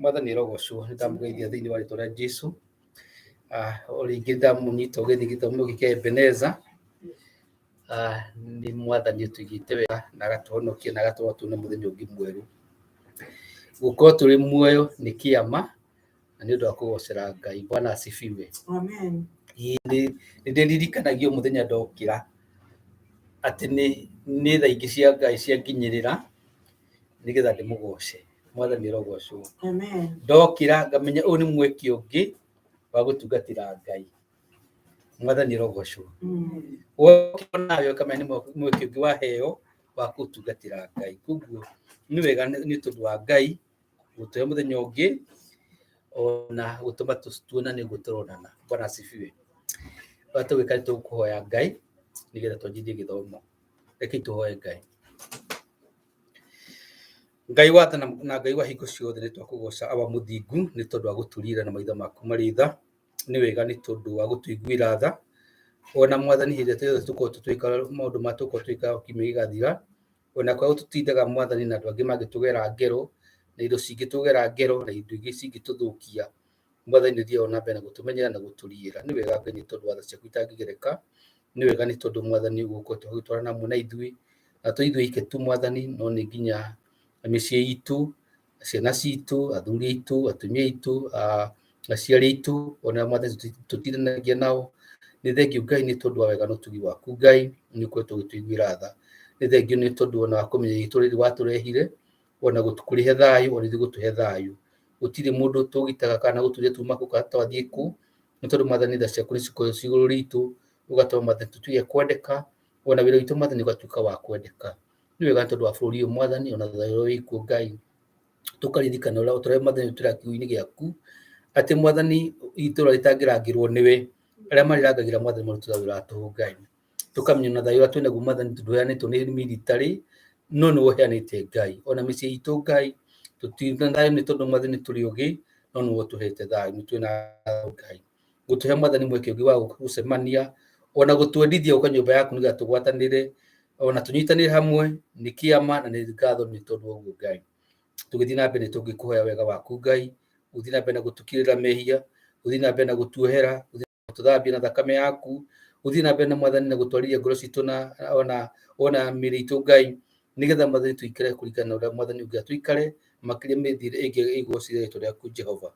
Mwathani arogocwo, nĩ ndamũgeithia thĩinĩ wa rĩtwa rĩa Jesu. O rĩngĩ ndamũnyita ũgeni gĩthomo gĩkĩ kĩa Ebeneza. Nĩ Mwathani ũtũigĩte wega na agatũhonokia na agatũma tuone mũthenya ũngĩ mwerũ. Gũkorwo tũrĩ muoyo nĩ kĩama na nĩ ũndũ wa kũgocera Ngai. Bwana asifiwe. Amen. Nĩ ndĩririkanagio mũthenya ndokĩra atĩ nĩ tha ingĩ cia Ngai cianginyĩrĩra nĩgetha ndĩmũgoce. Mwathani arogocwo. Amen. Ndokĩra ngamenya ũyũ nĩ mweke ũngĩ wa gũtungatĩra Ngai. Mwathani arogocwo. Wokĩra nawe ũkamenya nĩ mweke ũngĩ waheo wa gũtungatĩra Ngai. Koguo nĩ wega nĩ tondũ wa Ngai gũtũhe mũthenya ũngĩ ona gũtũma tuonane ũguo tũronana. Bwana asifiwe. Ũrĩa tũgwĩka nĩ tũkũhoya Ngai nĩgetha twanjĩrĩrie gĩthomo. Rekei tũhoe Ngai. Ngai wa tha na Ngai wa hingo ciothe nĩ twakũgoca Awa mũthingu nĩ tondũ wa gũtũrira na maitho maku marĩ tha. Nĩ wega nĩ tondũ wa gũtũiguĩra tha. Ona Mwathani hĩndĩ ĩrĩa yothe tũkorwo tũtwĩka maũndũ ma tũkorwo twĩka kiumia gĩgathira, ona kwaga tũtindaga Mwathani na andũ angĩ mangĩtũgera ngero, na indo cingĩtũgera ngero, na indo ingĩ cingĩtũthũkia. Mwathani nĩ ũthiaga na mbere na gũtũmenyerera na gũtũriĩra. Nĩ wega Ngai nĩ tondũ wa tha ciaku itangĩgereka. Nĩ wega nĩ tondũ Mwathani ũgũkoretwo ũgĩtwarana hamwe na ithuĩ, na to ithuĩ aike tu Mwathani, no nĩ nginya mĩciĩ itũ, ciana citũ, athuri aitũ, atumia aitũ, aciari aitũ, ona Mwathani tũtindanagia nao. Nĩ thengiũ Ngai nĩ tondũ wa wega na ũtugi waku Ngai, nĩ ũkoretwo ũgĩtũiguĩra tha. Nĩ thengiũ nĩ tondũ ona wa kũmenya itũũra rĩrĩ watũrehire, ona gũkũrĩhe thayũ, ona ithuĩ gũtũhe thayũ. Gũtirĩ mũndũ tũgitaga kana gũtũria tuma kũ kana twathiĩ kũ, nĩ tondũ Mwathani tha ciaku nĩ cikoragwo ciĩ igũrũ ritũ, ũgatũma Mwathani tũtuĩke kwendeka, ona wĩra witũ Mwathani ũgatuĩka wa kwendeka. Nĩ wega nĩ tondũ wa bũrũri ũyũ Mwathani, ona thayũ ũrĩa wĩkuo Ngai. Tũkaririkana ũrĩa ũrĩa Mwathani ũtũraga kiugo-inĩ gĩaku, atĩ Mwathani itũũra rĩtangĩrangĩrwo nĩwe, arĩa marĩrangagĩra Mwathani marutaga wĩra wa tũhũ Ngai. Tũkamenya ona thayũ ũrĩa twĩnaguo Mwathani ndũheanĩtwo nĩ military, no nĩwe ũheanĩte Ngai. Ona mĩciĩ itũ Ngai, tũtirĩ na thayũ nĩ tondũ Mwathani tũrĩ ũgĩ, no nĩwe ũtũhete thayũ, nĩ twĩna Ngai. Gũtũhe Mwathani mweke ũngĩ wa gũcemania, ona gũtwendithia gũka nyũmba yaku nĩgetha tũgwatanĩre, ona tũnyitanĩre hamwe, nĩ kĩama na nĩ ngatho nĩ tondũ wa ũguo Ngai. Tũgĩthiĩ na mbere nĩ tũngĩkũhoya wega waku Ngai, ũthiĩ na mbere na gũtũkirĩra mehia, ũthiĩ na mbere na gũtuohera, gũtũthambia na thakame yaku, ũthiĩ na mbere na Mwathani na gũtwarithia ngoro citũ na ona ona mĩĩrĩ itũ Ngai, nĩgetha Mwathani tũikare kũringana na ũrĩa Mwathani ũngĩenda tũikare, makĩria mĩthiĩre ĩngĩ ĩgocire rĩtwa rĩaku Jehova.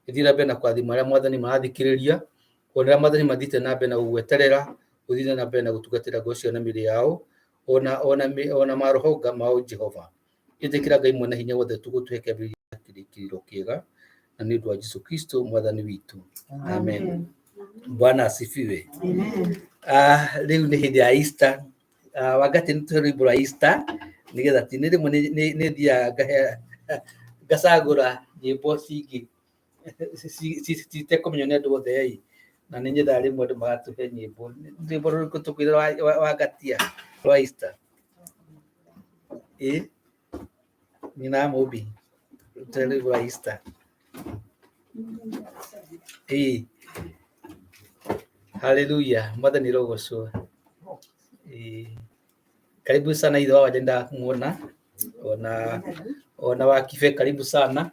Ĩthiĩ na mbere na kũrathima arĩa Mwathani marathikĩrĩria, ona arĩa Mwathani mathiĩte na mbere na gũgweterera, ũthiĩ na mbere na gũtungatĩra ngoro ciao na mĩĩrĩ yao, ona ona ona maroho mao Jehova. Ĩtĩkĩra Ngai mwene hinya wothe tũgũtũhe kĩambĩrĩria kĩrĩkĩrĩro kĩega, na nĩ ũndũ wa Jesu Kristo Mwathani witũ. Amen. Bwana asifiwe. Amen. Rĩu nĩ hĩndĩ ya Easter. Wangati nĩ tũhe rwĩmbo rwa Easter nĩgetha ti nĩ rĩmwe nĩ thiaga ngahe ngacagũra nyĩmbo cingĩ citekũmenywo nĩ andũ othe ĩ, na nĩ nyendaga rĩmwe andũ magatũhe nyĩmbo. Rwĩmbo rũrĩkũ tũkwĩra Wangatia rwa Easter? Ĩ nyina wa Mũmbi, tũhe rwĩmbo rwa Easter. Ĩ haleluya, Mwathani arogocwo. Ĩ karibu sana ithe wa Wanja ndamuona, ona wa Kibe karibu sana.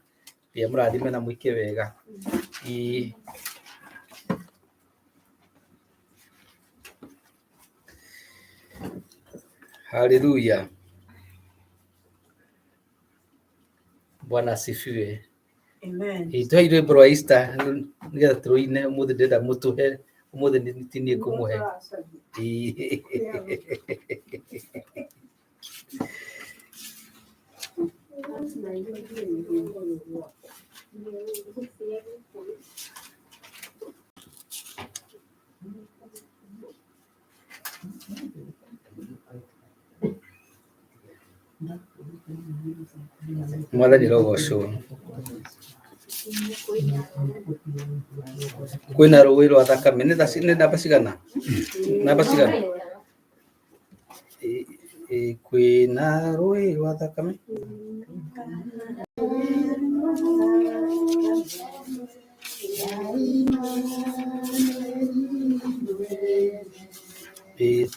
Ngai amũrathime na mwĩke wega. Ĩ haleluya, Bwana asifiwe. Amen. Ĩ tũhei rwĩmbo rwa Easter nĩgetha tũrũine ũmũthĩ, ndĩrenda mũtũhe ũmũthĩ, ti niĩ ngũmũhe. Ĩ. Mwathani arogocwo. Kwĩna rũĩ rwa thakame. Nĩ tha nĩ namba cigana? Namba cigana? Ĩ kwĩna rũĩ rwa thakame. Ĩ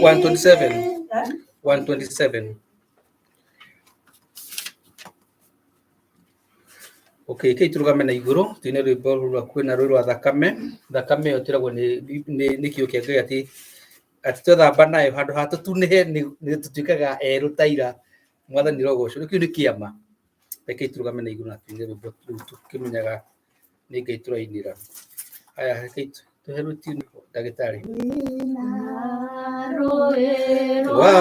127. 127. Okay, kei tũrũgame na igũrũ tuine rwĩmbo rũu kwĩna rũĩ rwa thakame. Thakame ĩyo twĩragwo nĩ kiugo kĩa Ngai atĩ atĩ twethamba nayo handũ ha tũtunĩhe nĩ tũtuĩkaga erũ ta ira. Mwathani rogocwo. Kĩu nĩ kĩama. Rekei tũrũgame na igũrũ na tuine rwĩmbo rũu tũkĩmenyaga nĩ Ngai tũrainĩra. Aya, rekei tũhe rũtini ndagĩtarĩ. Rwa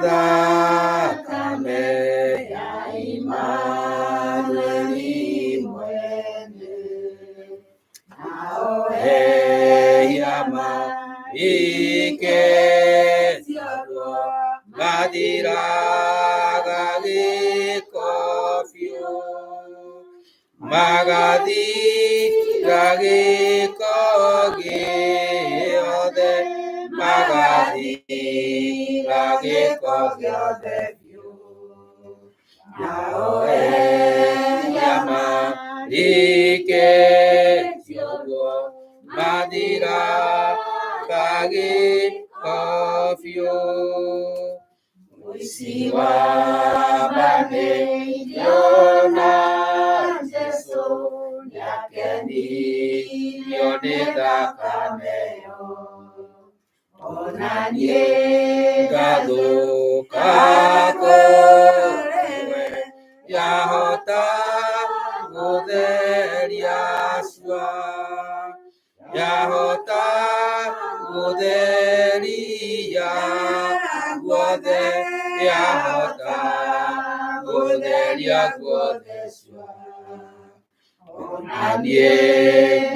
thakame ya Imanueli mwene, nao ehia marĩkĩtie mathiraga gĩko biũ, magathira gĩko gĩothe, magathira gĩko gĩothe biũ. Nao ehia marĩkĩtie ũguo mathiraga gĩko biũ. Mũici wambanĩirio na Jesũ nĩakenirio nĩ thakame ĩyo. Ona niĩ ngathũka kũrĩ we, yahota gũtheria cua, yahota gũtheria guothe, yahota gũtheria guothe cua. Ona niĩ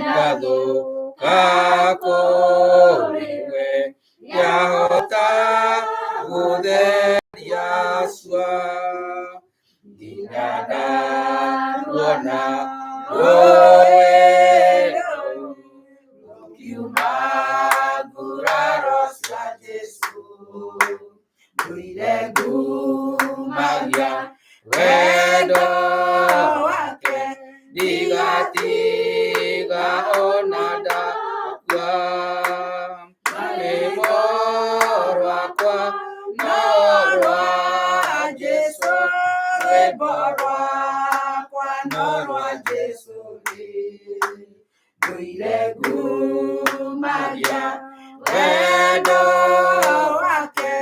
ngathũka kũrĩ we, yahota gũtheria cua, nginya ndaruona rũĩ rũu rũkiuma nguraro cia Jesũ. Ndũire ngumagia wendo wake, ndigatiga ona ndakua. Rwĩmbo rwakwa no rwa Jesũ, rwĩmbo rwakwa no rwa Jesũ ndũire ngumagia wendo wake,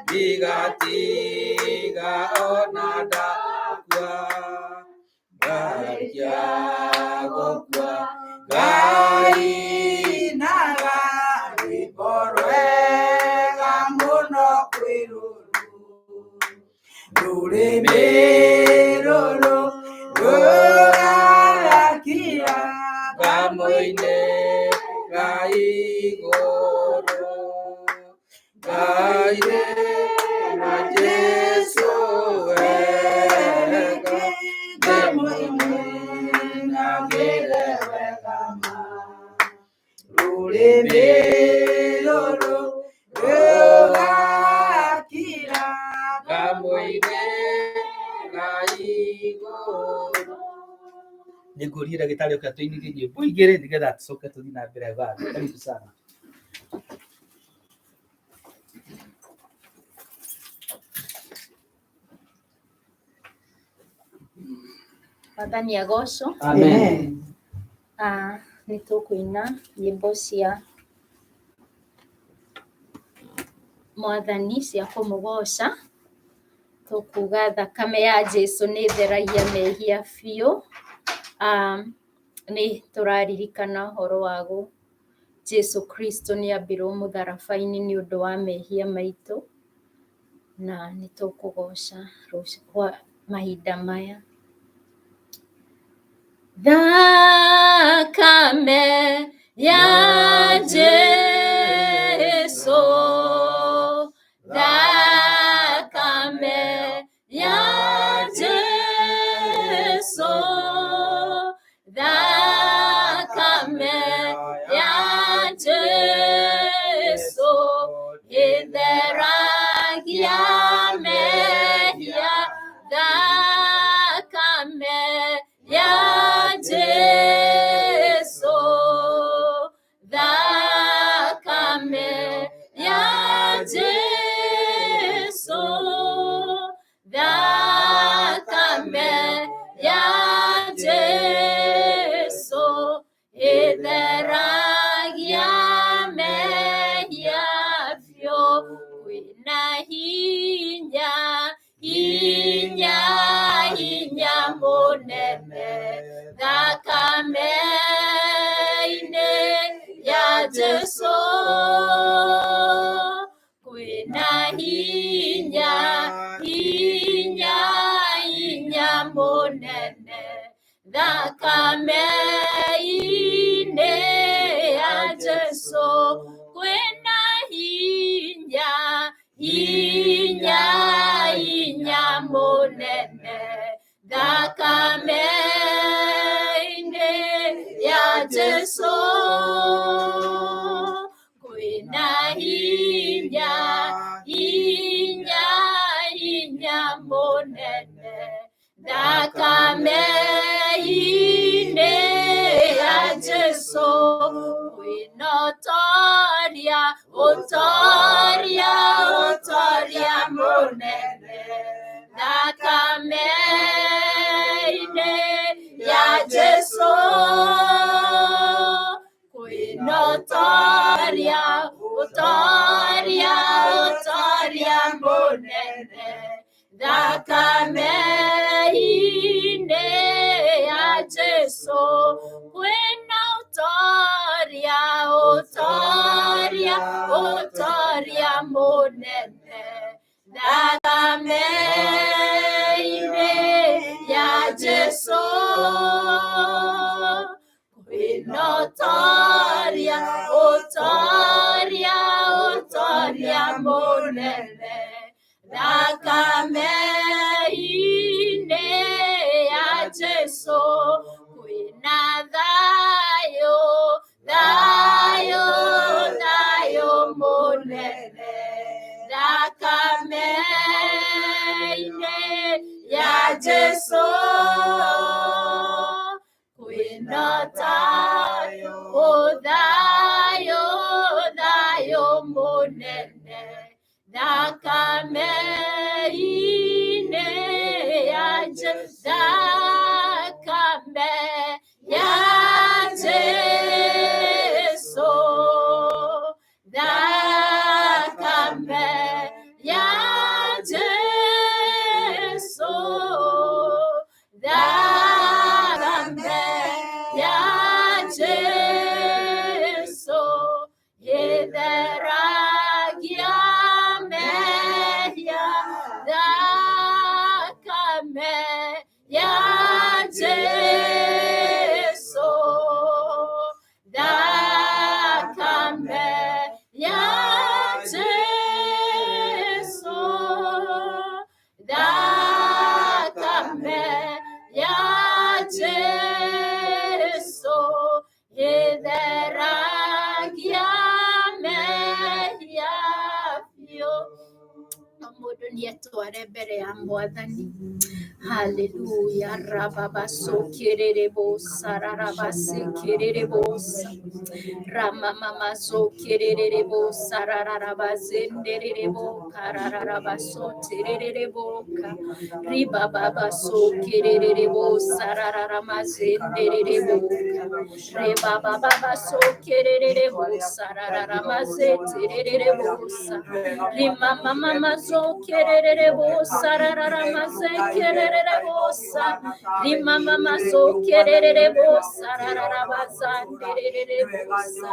ndigatiga ona ndakua. Ndarĩkia gũkua ngainaga rwĩmbo rwega mũno kwĩ rũrũ, rũrĩmĩ rũrũ rũgakira ngamũinĩra igũrũ. Ngainĩra Jesũ wega, ndĩmũinagĩre wega ma. Rũrĩmĩ rũrũ rũgakira ngamũinĩra igũrũ. Nĩngũria ndagĩtarĩ oke atũinithie nyĩmbo igĩrĩ nĩgetha tũcoke tũthiĩ na mbere gathe. Karibu sana. Mwathani agocwo. Amen. Nĩ tũkũina nyĩmbo cia Mwathani cia kũmũgoca. Tũkuga thakame ya Jesũ nĩ ĩtheragia mehia biũ. Nĩ tũraririkana ũhoro wa Jesũ Kristo nĩ ambirwo mũtharaba-inĩ nĩ ũndũ wa mehia maitũ, na nĩ tũkũgoca mahinda maya. Thakame ya Jesũ, thakame ya Jesũ, thakame ya Jesũ ĩtheragia mehia, thakame ya Jesũ, thakame ya Thakame-inĩ ya Jesũ kwĩna hinya, hinya, hinya mũnene. Thakame-inĩ ya Jesũ kwĩna hinya, hinya, hinya mũnene. Thakame-inĩ ya Jesũ kwĩna ũtoria, ũtoria, ũtoria mũnene. Thakame-inĩ ya Jesũ kwĩna ũtoria, ũtoria, ũtoria mũnene. Thakame-inĩ ya Jesũ kwĩna ũtoria, ũtoria, ũtoria mũnene. Thakame-inĩ ya Jesũ kwĩna ũtoria, ũtoria, ũtoria mũnene. Thakame-inĩ ya Jesũ kwĩna thayũ, thayũ, thayũ mũnene. Thakame-inĩ ya Jesũ kwĩna thayũ, thayũ, thayũ mũnene. Thakame-inĩ ya Jesũ, thakame ya Jesũ, thakame ya Jesũ, thakame ya Jesũ, ĩtheragia mehia, thakame ya Jesũ, thakame ya Jesũ, thakame ya Jesũ, ĩtheragia mehia biũ. O mũndũ nĩetware mbere ya Mwathani. Haleluya. Rababasokererebosa, rarabasekererebosa. Ramamamazokererebosa, rararabazendererebo, karararabasoterereboka. Ribababasokererebosa, rararamazenderereboka. Rebababasokererebosa, rararamazetererebosa. Rimamamazokererebosa, rararamazekererebosa. Rimamamazokererebosa, rararabazandererebosa.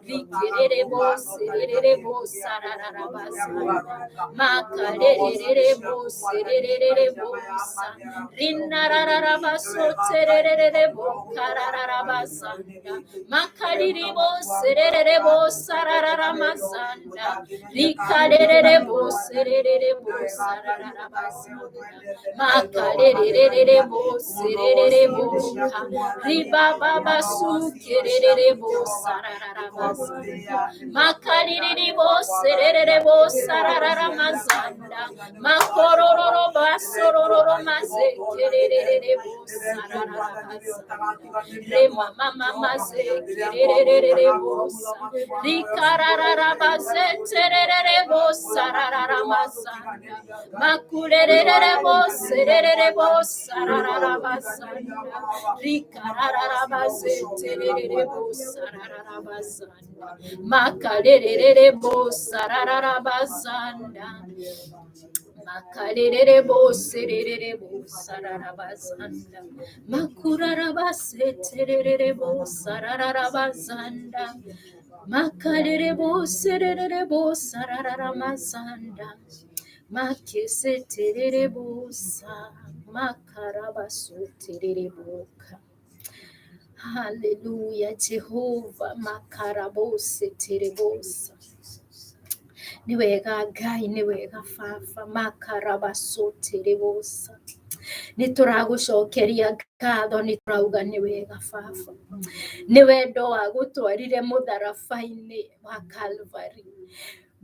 Rikererebosererebosa, rararabazanda. Makarererebosererebosa. Rinarararabasotererebo, karararabazanda. Makariribosererebosa, rararamazanda. Rikarerebosererebosa, rararabazanda. Makarerereboserereboka. Ribababasukererebosa, rararabazanda. Makariribosererebosa, rararamazanda. Makorororo basorororo mazekererebosa, rararabazanda. Remamamazekererebosa. Rikarararabazetererebosa, rararamazanda. Makurererebosererebosa, rararabazanda. Rikarararabazetererebosa, rararabazanda. Makarererebosa, rararabazanda. Makarererebosererebosa, rarabazanda. Makurarabasetererebosa, rararabazanda. Makarerebosererebosa, rararamazanda. Makesetererebosa, makarabasoterereboka. Haleluya Jehova makarabose terebosa. Nĩ wega Ngai, nĩ wega Baba, makarabacoterebosa. Nĩ tũragũcokeria ngatho, nĩ tũrauga nĩ wega Baba. Nĩ wendo wagũtwarire mũtharaba-inĩ wa Calvary.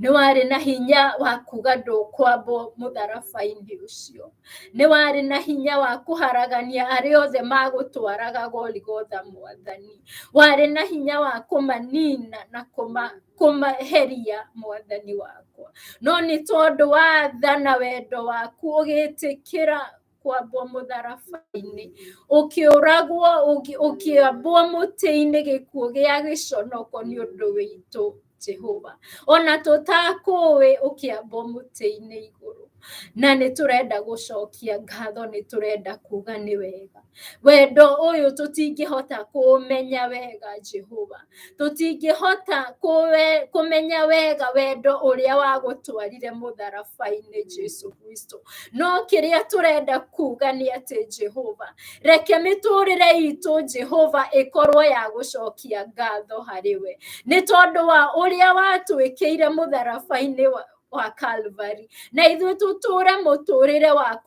Nĩ warĩ na hinya wa kuga ndũkwambwo mũtharaba-inĩ ũcio. Nĩ warĩ na hinya wa kũharagania arĩa othe magũtwaraga Goligotha Mwathani. Warĩ na hinya wa kũmanina na kũmaheria Mwathani wakwa. No nĩ tondũ wa tha na wendo waku ũgĩtĩkĩra kwambwo mũtharaba-inĩ, ũkĩũragwo, ũkĩambwo mũtĩ-inĩ gĩkuũ gĩa gĩconoko nĩ ũndũ witũ Jehova. Ona tũtakũĩ ũkĩambwo mũtĩ-inĩ igũrũ. Na nĩ tũrenda gũcokia ngatho, nĩ tũrenda kuga nĩ wega. Wendo ũyũ tũtingĩhota kũũmenya wega Jehova. Tũtingĩhota kũmenya wega wendo ũrĩa wagũtwarire mũtharaba-inĩ Jesu Kristo. No kĩrĩa tũrenda kuga nĩ atĩ Jehova, reke mĩtũrĩre itũ Jehova ĩkorwo ya gũcokia ngatho harĩ we. Nĩ tondũ wa ũrĩa watwĩkĩire mũtharaba-inĩ wa Calvary. Na ithuĩ tũtũre mũtũrĩre wa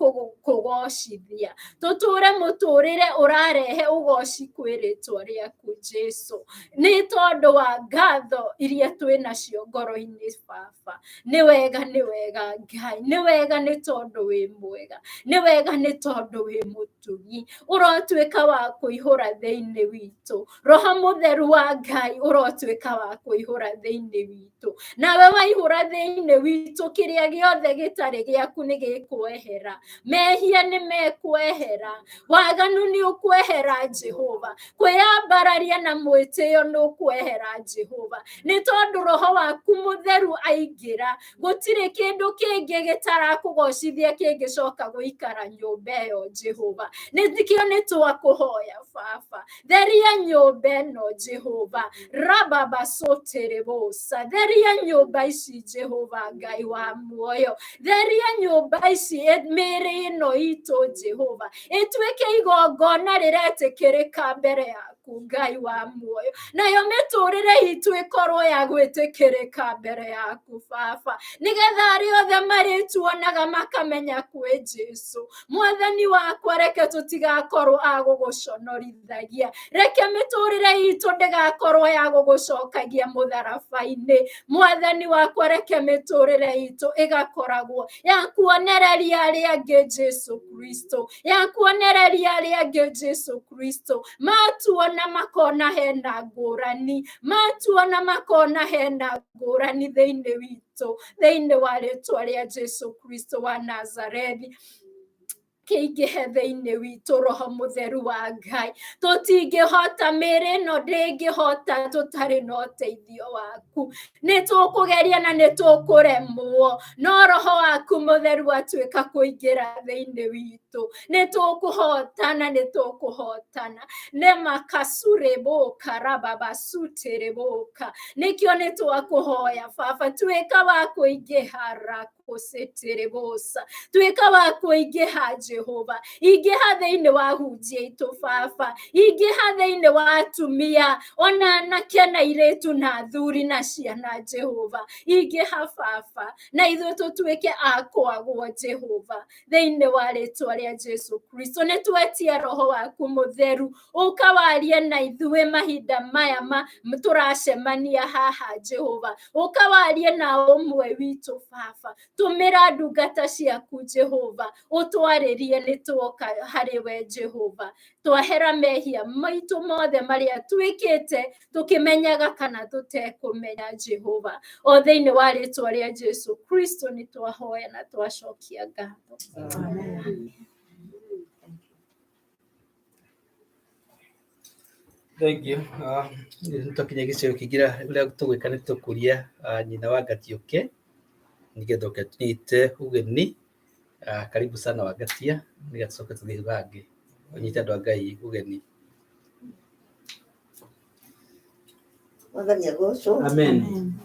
kũgocithia, tũtũre mũtũrĩre ũrarehe ũgoci kwĩ rĩtwa rĩaku Jesu, nĩ tondũ wa ngatho iria twĩ nacio ngoro-inĩ Baba. Nĩ wega, nĩ wega Ngai, nĩ wega nĩ tondũ wĩ mwega, nĩ wega nĩ tondũ wĩ mũtugi. Ũrotuĩka wa kũihũra thĩinĩ witũ, Roho Mũtheru wa Ngai ũrotuĩka wa kũihũra thĩinĩ witũ. Nawe waihũra thĩinĩ witũ, kĩrĩa gĩothe gĩtarĩ gĩaku nĩ gĩkwehera. Mehia nĩ mekwehera, waganu nĩ ũkwehera Jehova, kwĩyambararia na mwĩtĩo nĩ ũkwehera Jehova, nĩ tondũ Roho waku Mũtheru aingĩra, gũtirĩ kĩndũ kĩngĩ gĩtarakũgocithia kĩngĩcoka gũikara nyũmba ĩyo Jehova. Nĩkĩo nĩ twakũhoya Baba, theria nyũmba ĩno Jehova, rababacoterebosa, theria nyũmba ici Jehova Ngai wa muoyo, theria nyũmba ici, mĩĩrĩ ĩno itũ Jehova, ĩtuĩke igongona rĩretĩkĩrĩka mbere yaku Ngai wa muoyo, nayo mĩtũrĩre itũ ĩkorwo ya gwĩtĩkĩrĩka mbere yaku Baba, nĩgetha arĩa othe marĩtuonaga makamenya kwĩ Jesu Mwathani wakwa. Reke tũtigakorwo a gũgũconorithagia, reke mĩtũrĩre itũ ndĩgakorwo ya gũgũcokagia mũtharaba-inĩ Mwathani wakwa, reke mĩtũrĩre itũ ĩgakoragwo ya kuonereria arĩa angĩ Jesu Kristo, ya kuonereria arĩa angĩ Jesu Kristo. Matuona makona hena ngũrani, matuona makona hena ngũrani thĩinĩ witũ, thĩinĩ wa rĩtwa rĩa Jesu Kristo wa Nazarethi. Kĩingĩhe thĩinĩ witũ Roho Mũtheru wa Ngai. Tũtingĩhota, mĩĩrĩ ĩno ndĩngĩhota tũtarĩ na ũteithio waku. Nĩ tũkũgeria na nĩ tũkũremwo, no Roho waku Mũtheru atuĩka kũingĩra thĩinĩ witũ, nĩ tũkũhotana, nĩ tũkũhotana. Nĩ makasurĩbũka rababasutirĩbũka. Nĩkĩo nĩ twakũhoya Baba, tuĩka wa kũingĩha rakũcĩtĩrĩbũca, tuĩka wa kũingĩha Jehova, ingĩha thĩinĩ wa hunjia itũ Baba, ingĩha thĩinĩ wa atumia ona anake na airĩtu na athuri na ciana Jehova, ingĩha Baba, na ithuĩ tũtuĩke a kwagwo Jehova, thĩinĩ wa rĩtwa rĩa Jesu Kristo. Nĩ twetia Roho waku Mũtheru ũka warie na ithuĩ mahinda maya ma tũracemania haha Jehova, ũka warie na ũmwe witũ Baba, tũmĩra ndungata ciaku Jehova, ũtwarĩrie, nĩ tuoka harĩ we Jehova. Twahera mehia maitũ mothe marĩa twĩkĩte tũkĩmenyaga kana tũtekũmenya Jehova, o thĩinĩ wa rĩtwa rĩa Jesu Kristo nĩ twahoya na twacokia ngatho. Amen. Thank you. Nĩ twakinya gĩcigo kĩngĩ ũrĩa tũgwĩka nĩ tũkũria nyina wa Ngatiũke nĩgetha ũke tũnyite ũgeni. Karibu sana Wangatia, nĩgetha tũcoke tũthiĩ hau hangĩ ũnyite andũ a Ngai ũgeni. Mwathani agocwo. Amen.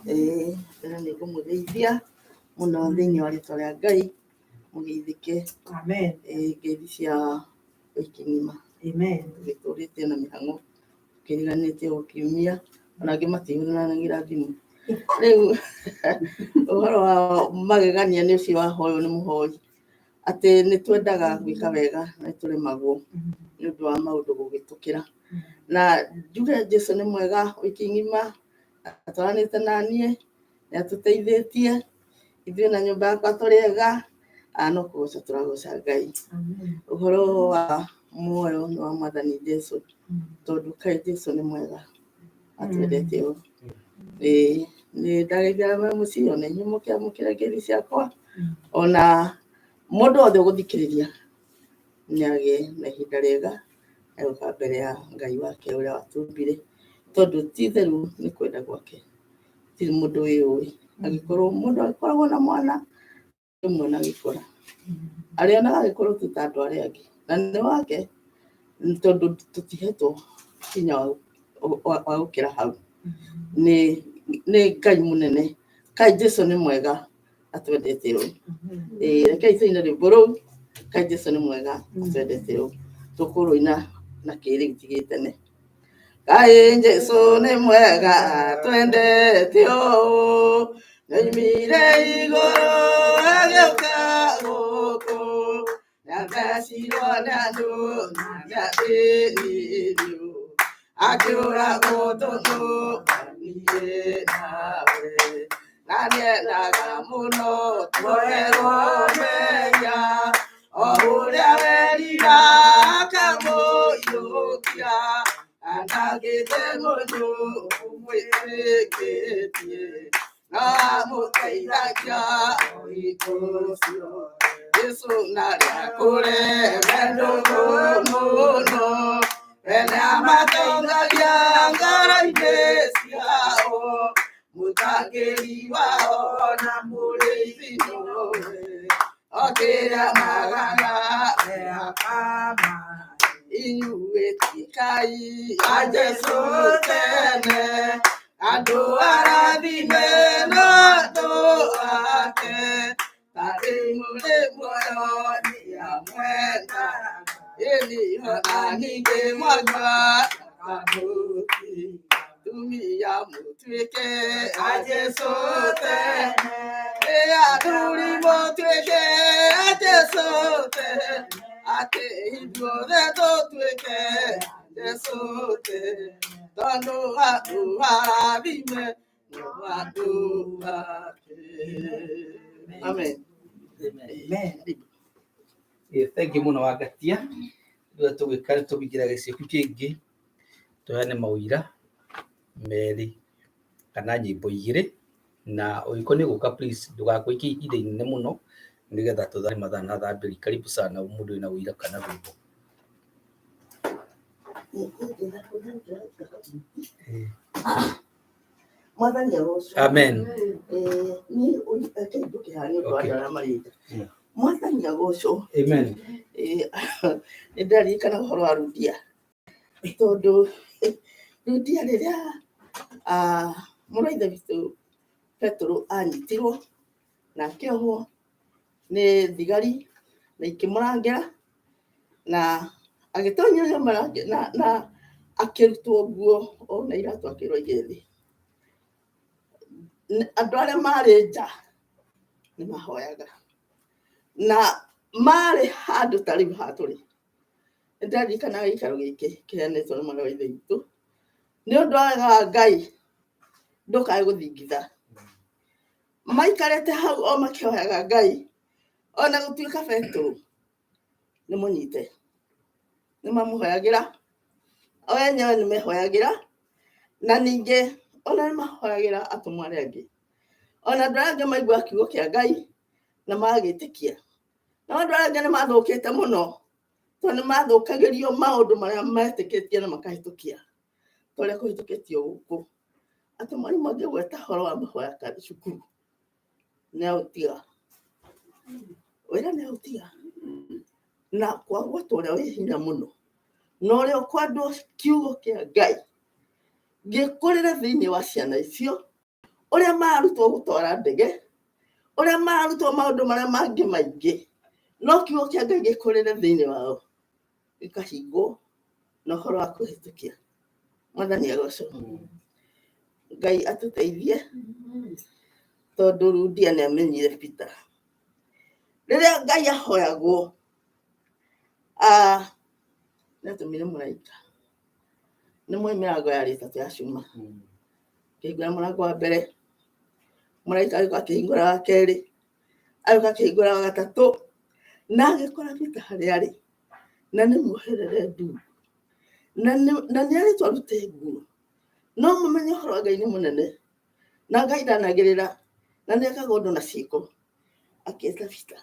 Ĩĩ, ĩno nĩ ngũmũgeithia mũno thĩinĩ wa rĩtwa rĩa Ngai, mũgeithĩke. Amen. Ĩĩ, ngeithi cia wiki ng'ima. Amen. Tũgĩtũrĩte na mĩhang'o Tũkĩriganĩtie gũkiumia ona angĩ matihũranagĩra thimũ. Rĩu ũhoro wa magegania nĩ ũcio wahoywo nĩ mũhoi, atĩ nĩ twendaga gwĩka wega na nĩ tũremagwo nĩ ũndũ wa maũndũ gũgĩtũkĩra. Na njuge Jesũ nĩ mwega wiki ng'ima atwaranĩte na niĩ, nĩ atũteithĩtie ithuĩ na nyũmba yakwa tũrĩ ega, no kũgoca tũragoca Ngai. Ũhoro wa muoyo nĩ wa Mwathani Jesũ, tondũ kaĩ Jesũ nĩ mwega atwendete ũũ. Ĩĩ nĩ ndageithia arĩa me mũciĩ ona inyuĩ mũkĩamũkĩra ngeithi ciakwa, ona mũndũ wothe ũgũthikĩrĩria nĩ agĩe na ihinda rĩega agĩũka mbere ya Ngai wake ũrĩa watũmbire, tondũ ti itherũ nĩ kwenda gwake, gũtirĩ mũndũ wĩyũĩ. Angĩkorwo mũndũ akoragwo na mwana rĩmwe na agĩkũra, arĩonaga agĩkũra tu ta andũ arĩa angĩ, na nĩ wake tondũ tũtihetwo hinya wa gũkĩra hau. Nĩ Ngai mũnene, kaĩ Jesũ nĩ mwega atwendete ũũ. Ĩĩ rekei tũine rwĩmbo rũu, kaĩ Jesũ nĩ mwega atwendete ũũ. Tũkũrũina na kĩrĩu ti gĩtene. Kaĩ Jesũ nĩ mwega atwendete ũũ, nĩoimire igũrũ agĩũka gũkũ, nĩathecirwo nĩ andũ na nĩathĩnirio, akĩũragwo tondũ niĩ nawe, na nĩendaga mũno tuoherwo mehia, o ũrĩa werira akamũiyũkia, anangĩte mũndũ ũmwĩtĩkĩtie, no amũteithagia o hingo ciothe. Jesũ ndarĩ akũreme ndũgũ mũno, we nĩamatongoria ngoro-inĩ ciao, mũtangĩri wao na mũrĩithi nĩwe, o kĩrĩa magaga we akamahe. Inyuĩ tuĩkai a Jesũ tene, andũ arathime no andũ ake, tarĩ mũrĩ muoyo nĩamwendaga, ĩni ona ningĩ mwakua akamũtiga. Atumia mũtuĩke a Jesũ tene, ĩ athuri mũtuĩke a Jesũ tene, atĩ ithuothe tũtuĩke a Jesũ tene, tondũ andũ arathime no andũ ake. Amen. Amen. Thank you mũno Wangatia. Rĩu tũgwĩka nĩ tũkũingĩra gĩcigo kĩngĩ tũheane maũira merĩ kana nyĩmbo igĩrĩ, na ũngĩkorwo nĩ ũgũka please ndũgakũikie ihinda inene mũno nĩgetha tũthare mathaa na thaa mbiri. Karibu sana mũndũ wĩna ũira kana rwĩmbo. Mwathani agocwo. Amen. Niĩ rekei njũke haha nĩ ũndũ wa Okay. andũ arĩa marĩ nja. Mwathani agocwo. Amen. Nĩ ndĩraririkana ũhoro wa Rudia, tondũ Rudia rĩrĩa mũrũ wa ithe witũ Petero anyitirwo na akĩohwo nĩ thigari na ikĩmũrangĩra na agĩtonyio nyũmba na akĩrutwo nguo ona iratũ akĩrwo aige thĩ. Andũ arĩa marĩ nja nĩ mahoyaga na marĩ handũ ta rĩu haha tũrĩ. Nĩ ndĩraririkana gĩikaro gĩkĩ kĩheanĩtwo nĩ mwana wa ithe witũ, nĩ ũndũ wa wega wa Ngai ndũkae gũthingitha. Maikarĩte hau o makĩhoyaga Ngai, ona gũtuĩka Petero nĩ mũnyite, nĩ mamũhoyagĩra, o enyewe nĩ mehoyagĩra, na ningĩ ona nĩ mahoyagĩra atũmwo arĩa angĩ, ona andũ arĩa angĩ maigua kiugo kĩa Ngai na magagĩtĩkia. No andũ arĩa angĩ nĩ mathũkĩte mũno, tondũ nĩ mathũkagĩrio maũndũ marĩa metĩkĩtie na makahĩtũkia, ta ũrĩa kũhĩtũkĩtio gũkũ. Atĩ mwarimũ angĩgweta ũhoro wa mahoya cukuru, nĩ aũtiga. Wĩra nĩ aũtiga. Na kwagwatwo ũrĩa wĩ hinya mũno, na ũrĩa ũkwandwo kiugo kĩa Ngai gĩkũrĩre thĩinĩ wa ciana icio, ũrĩa mararutwo gũtwara ndege, ũrĩa mararutwo maũndũ marĩa mangĩ maingĩ, no kiugo kĩa Ngai gĩkũrĩre thĩinĩ wao, gĩkahingwo na ũhoro wa kũhĩtũkia. Mwathani agocwo. Ngai atũteithie tondũ Rudia nĩ amenyire Peter. Rĩrĩa Ngai ahoyagwo, nĩ atũmire mũraika. Nĩ mũĩ mĩrango yarĩ ĩtatũ ya cuma. Akĩhingũra mũrango wa mbere, mũraika agĩũka akĩhingũra wa kerĩ, agĩũka akĩhingũra wa gatatũ, na agĩkora Peter harĩa arĩ, na nĩ muoherere ndungu, na nĩ arĩtwo arute nguo. No mũmenye ũhoro wa Ngai nĩ mũnene, na Ngai ndanagĩrĩra, na nĩ ekaga ũndũ na ciĩko. Akĩĩta Peter,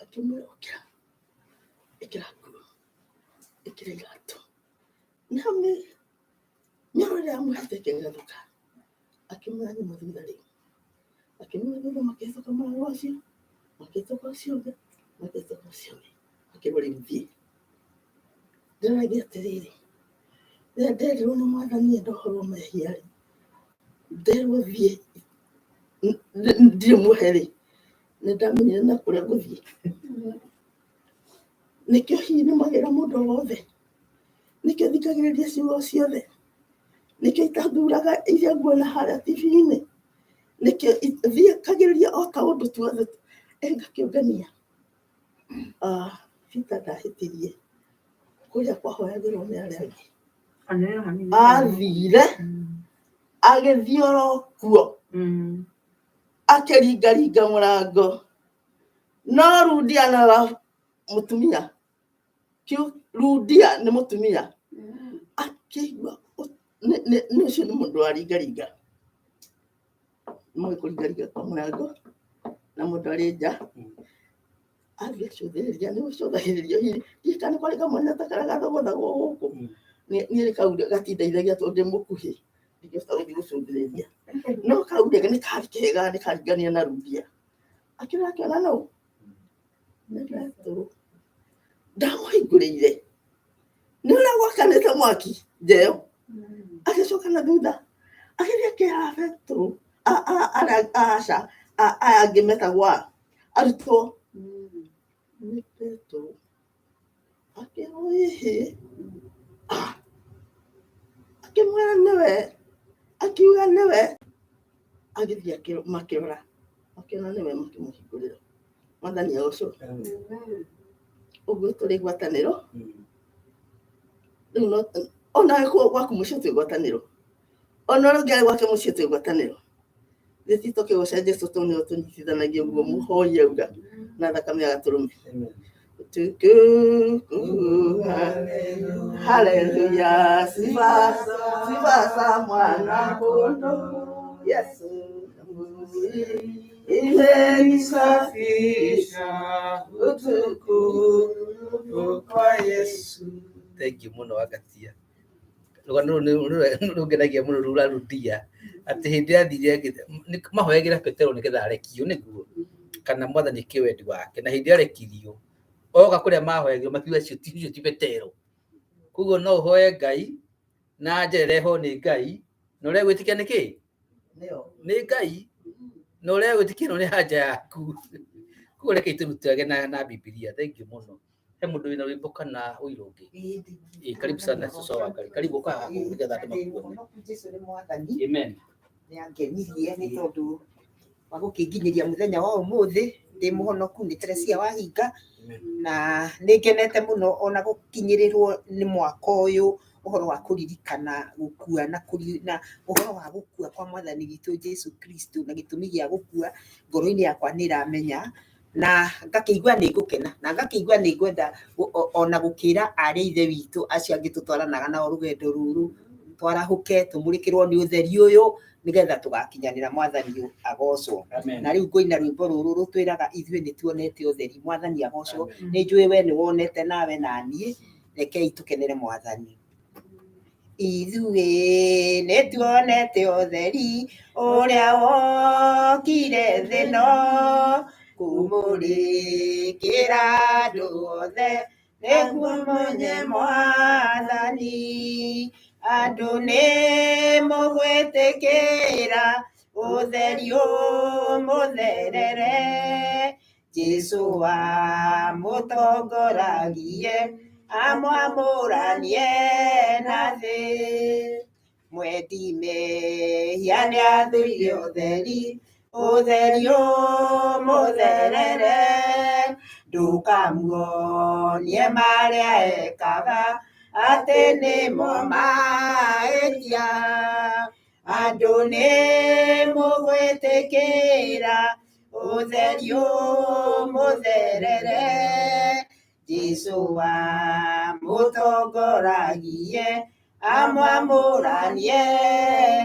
akĩmwĩra ũkĩra, ĩkĩra nguo, ĩkĩra iratũ. Na mĩoro ĩrĩa amũhete ĩkĩgathũka. Akĩmwĩra nyuma thutha rĩu. Akĩmwĩra thutha makĩhĩtũka mũrango ũcio, makĩhĩtũka ũcio ũngĩ, makĩhĩtũka ũcio ũngĩ. Akĩrwo rĩu thiĩ. Ndĩragia atĩrĩrĩ, rĩrĩa nderirwo nĩ Mwathani enda ũhoro wa mehia rĩ, nderwo thiĩ ndirĩ muohe rĩ, nĩ ndamenyire na kũrĩa ngũthiĩ. Nĩkĩo hihi nĩmagĩra mũndũ o wothe, nĩkĩo thikagĩrĩria ciugo ciothe, nĩkĩo itathuraga iria nguona harĩa TV-inĩ, nĩkĩo thikagĩrĩria o taũndũ tuothe ngakĩũngania. Peter ndahĩtirie kũrĩa kwahoyagĩrwo nĩ arĩa angĩ. Athire agĩthiĩ oro kuo akĩringaringa mũrango, no Rudia na mũtumia kĩu Rudia nĩ mũtumia akĩigua nĩ ũcio nĩ mũndũ waringaringa, nĩ kũringaringa kwa mũrango na mũndũ arĩ nja athiĩ acũthĩrĩria, nĩ gũcũthagĩrĩrio hihi ndiũĩ kana nĩ kwarĩ kamwanya ta karĩa gathogothagwo gũkũ. Niĩ kau gatindeithagia tondũ ndĩ mũkuhĩ, ndingĩhota gũthiĩ gũcũthĩrĩria, no kau rĩ nĩ karĩ kega, nĩ karingania na Rudia. Akĩrora akĩona nũ? Nĩ Petero. Ndamũhingũrĩire, nĩ ũrĩa gwakanĩte mwaki nja ĩyo, agĩcoka na thutha agĩthiĩ akĩra Petero, aca, aya angĩ metagwo a? Arutwo. Nĩ Petero. Akĩrwo ĩhĩ, akĩmwĩra nĩwe, akiuga nĩwe, agĩthiĩ makĩrora, makĩona nĩwe makĩmũhingũrĩra. Mwathani agocwo. Ũguo tũrĩ ngwatanĩro, rĩu no ona gwaku mũciĩ twĩ ngwatanĩro, ona ũrĩa ũngĩ arĩ gwake mũciĩ twĩ ngwatanĩro. Githĩ ti tũkĩgoca Jesũ tondũ nĩwe ũtũnyitithanagia ũguo mũhoi auga na thakame ya gatũrũme. Tukuku, haleluya, sifa, sifa za mwana kondoo Yesu imenisafisha utukufu kwa Yesu. Thank you mũno Wagatia. Rũgano rũrũ rũngenagia mũno rura Rudia atĩ hĩndĩ athire mahoyagĩra Petero nĩgetha arekio nĩguo kana Mwathani ĩke wendi wake, na hĩndĩ arekirio oka kũrĩa mahoyagĩrwo makiuga ũcio ti ũcio ti Petero. Koguo no ũhoe Ngai na njĩra ĩrehwo nĩ Ngai, na ũrĩa gwĩtĩkia nĩ kĩ? Nĩ Ngai, na ũrĩa gwĩtĩkia no nĩ haja yaku. Koguo reke tũrutage na Bibilia. Thank you mũno. He mũndũ wĩna rwĩmbo kana ũira ũngĩ? Ĩ, karibu sana cũcũ wa Ngai. Karibu ũka haha nĩgetha andũ makuone. Mũhonoku Jesu nĩ mwathani. Amen. Nĩ angenirie nĩ tondũ wa gũkĩnginyĩria mũthenya wa ũmũthĩ ndĩ mũhonoku nĩ Teresia Wahinga, na nĩ ngenete mũno ona gũkinyĩrĩrwo nĩ mwaka ũyũ ũhoro wa kũririkana gũkua na ũhoro wa gũkua kwa mwathani witũ Jesu Kristo, na gĩtũmi gĩa gũkua ngoro-inĩ yakwa nĩ ĩramenya, na ngakĩigua nĩ ngũkena, na ngakĩigua nĩ ngwenda ona gũkĩra arĩ ithe witũ acio angĩ tũtwaranaga nao rũgendo rũrũ, twarahũke tũmũrĩkĩrwo nĩ ũtheri ũyũ nĩgetha tũgakinyanĩra mwathani agocwo. Na rĩu ngũina rwĩmbo rũrũ rũtwĩraga ithuĩ nĩ tuonete ũtheri, mwathani agocwo. Nĩ njũĩ we nĩ wonete nawe na niĩ, rekei tũkenere mwathani. Ithuĩ nĩ tuonete ũtheri ũrĩa wokire thĩ ĩno, kũmũrĩkĩra andũ othe nĩguo menye mwathani. Andũ nĩ mũgwĩtĩkĩra ũtheri ũmũtherere, Jesũ amũtongoragie Amwamũranie na thĩ. Mwendi mehia nĩathũire ũtheri, ũtheri ũmũtherere. Ndũkamuonie marĩa ekaga, atĩ nĩmo mahĩtia. Andũ nĩ mũgwĩtĩkĩra ũtheri ũmũtherere. Jesũ amũtongoragie, amwamũranie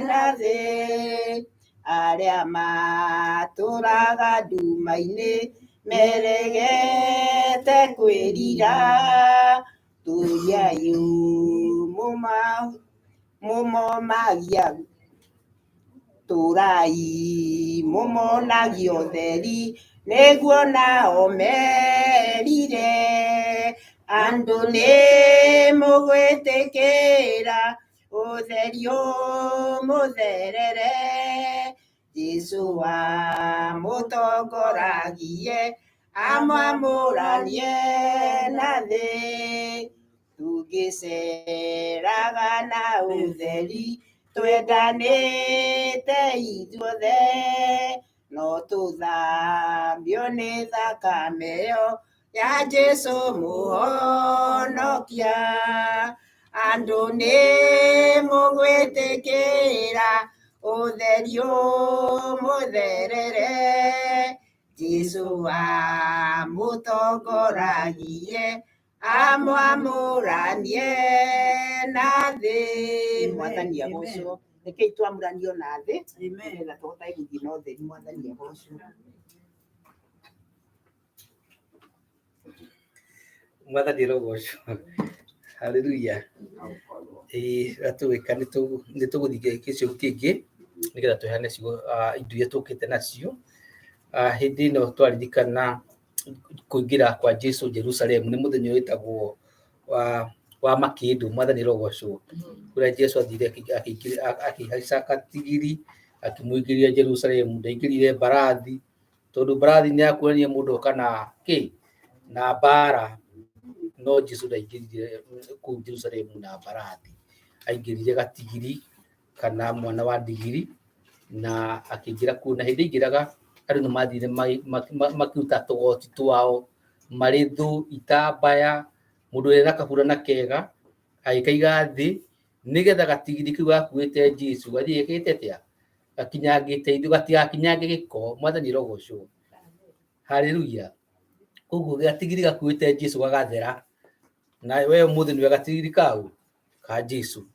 na thĩ. Arĩa matũraga nduma-inĩ meregete kwĩrira, tũriai mũmomagia, tũrai mũmonagie ũtheri, nĩguo nao merire. Andũ nĩ mũgwĩtĩkĩra ũtheri ũmũtherere. Jesũ amũtongoragie, amwamũranie na thĩ. Tũngĩceraga na ũtheri, twendanĩte ithuothe, no tũthambio nĩ thakame ĩyo ya Jesũ mũhonokia. Andũ nĩ mũgwĩtĩkĩra ũtheri ũmũtherere. Jesũ amũtongoragie, amwamũranie na thĩ. Mwathani agocwo. Rekei twamũranio na thĩ, nĩgetha tũhotage gũthiĩ na ũtheri. Mwathani agocwo. Mwathani arogocwo. Haleluya. Ĩĩ atũgĩka nĩ tũgũthiĩ gĩcigo kĩngĩ nĩgetha tũheane ciugo indo iria tũkĩte nacio. Hĩndĩ ĩno twaririkana kũingĩra kwa Jesu Jerusalemu nĩ mũthenya wĩtagwo wa makĩndũ. Mwathani arogocwo. Kũrĩa Jesu athire akĩhaica gatigiri akĩmũingĩria Jerusalemu. Ndaingĩrire mbarathi tondũ mbarathi nĩ ya kuonania mũndũ oka na kĩ na mbara, no Jesu ndaingĩrire kũu Jerusalemu na mbarathi, aingĩrire gatigiri kana mwana wa ndigiri na akĩingĩra kuo. Na hĩndĩ aingĩraga andũ nĩ mathire makĩruta tũgoti twao, marĩthũ, itambaya, mũndũ ũrĩa na kaburana kega agĩkaiga thĩ nĩgetha gatigiri kau gakuĩte Jesu gathiĩ gekĩte atĩa, gakinyangĩte ithu, gatigakinyange gĩko. Mwathani arogocwo. Haleluya. Koguo gatigiri gakuĩte Jesu gagathera, na we ũmũthĩ nĩwe gatigiri kau ka Jesu.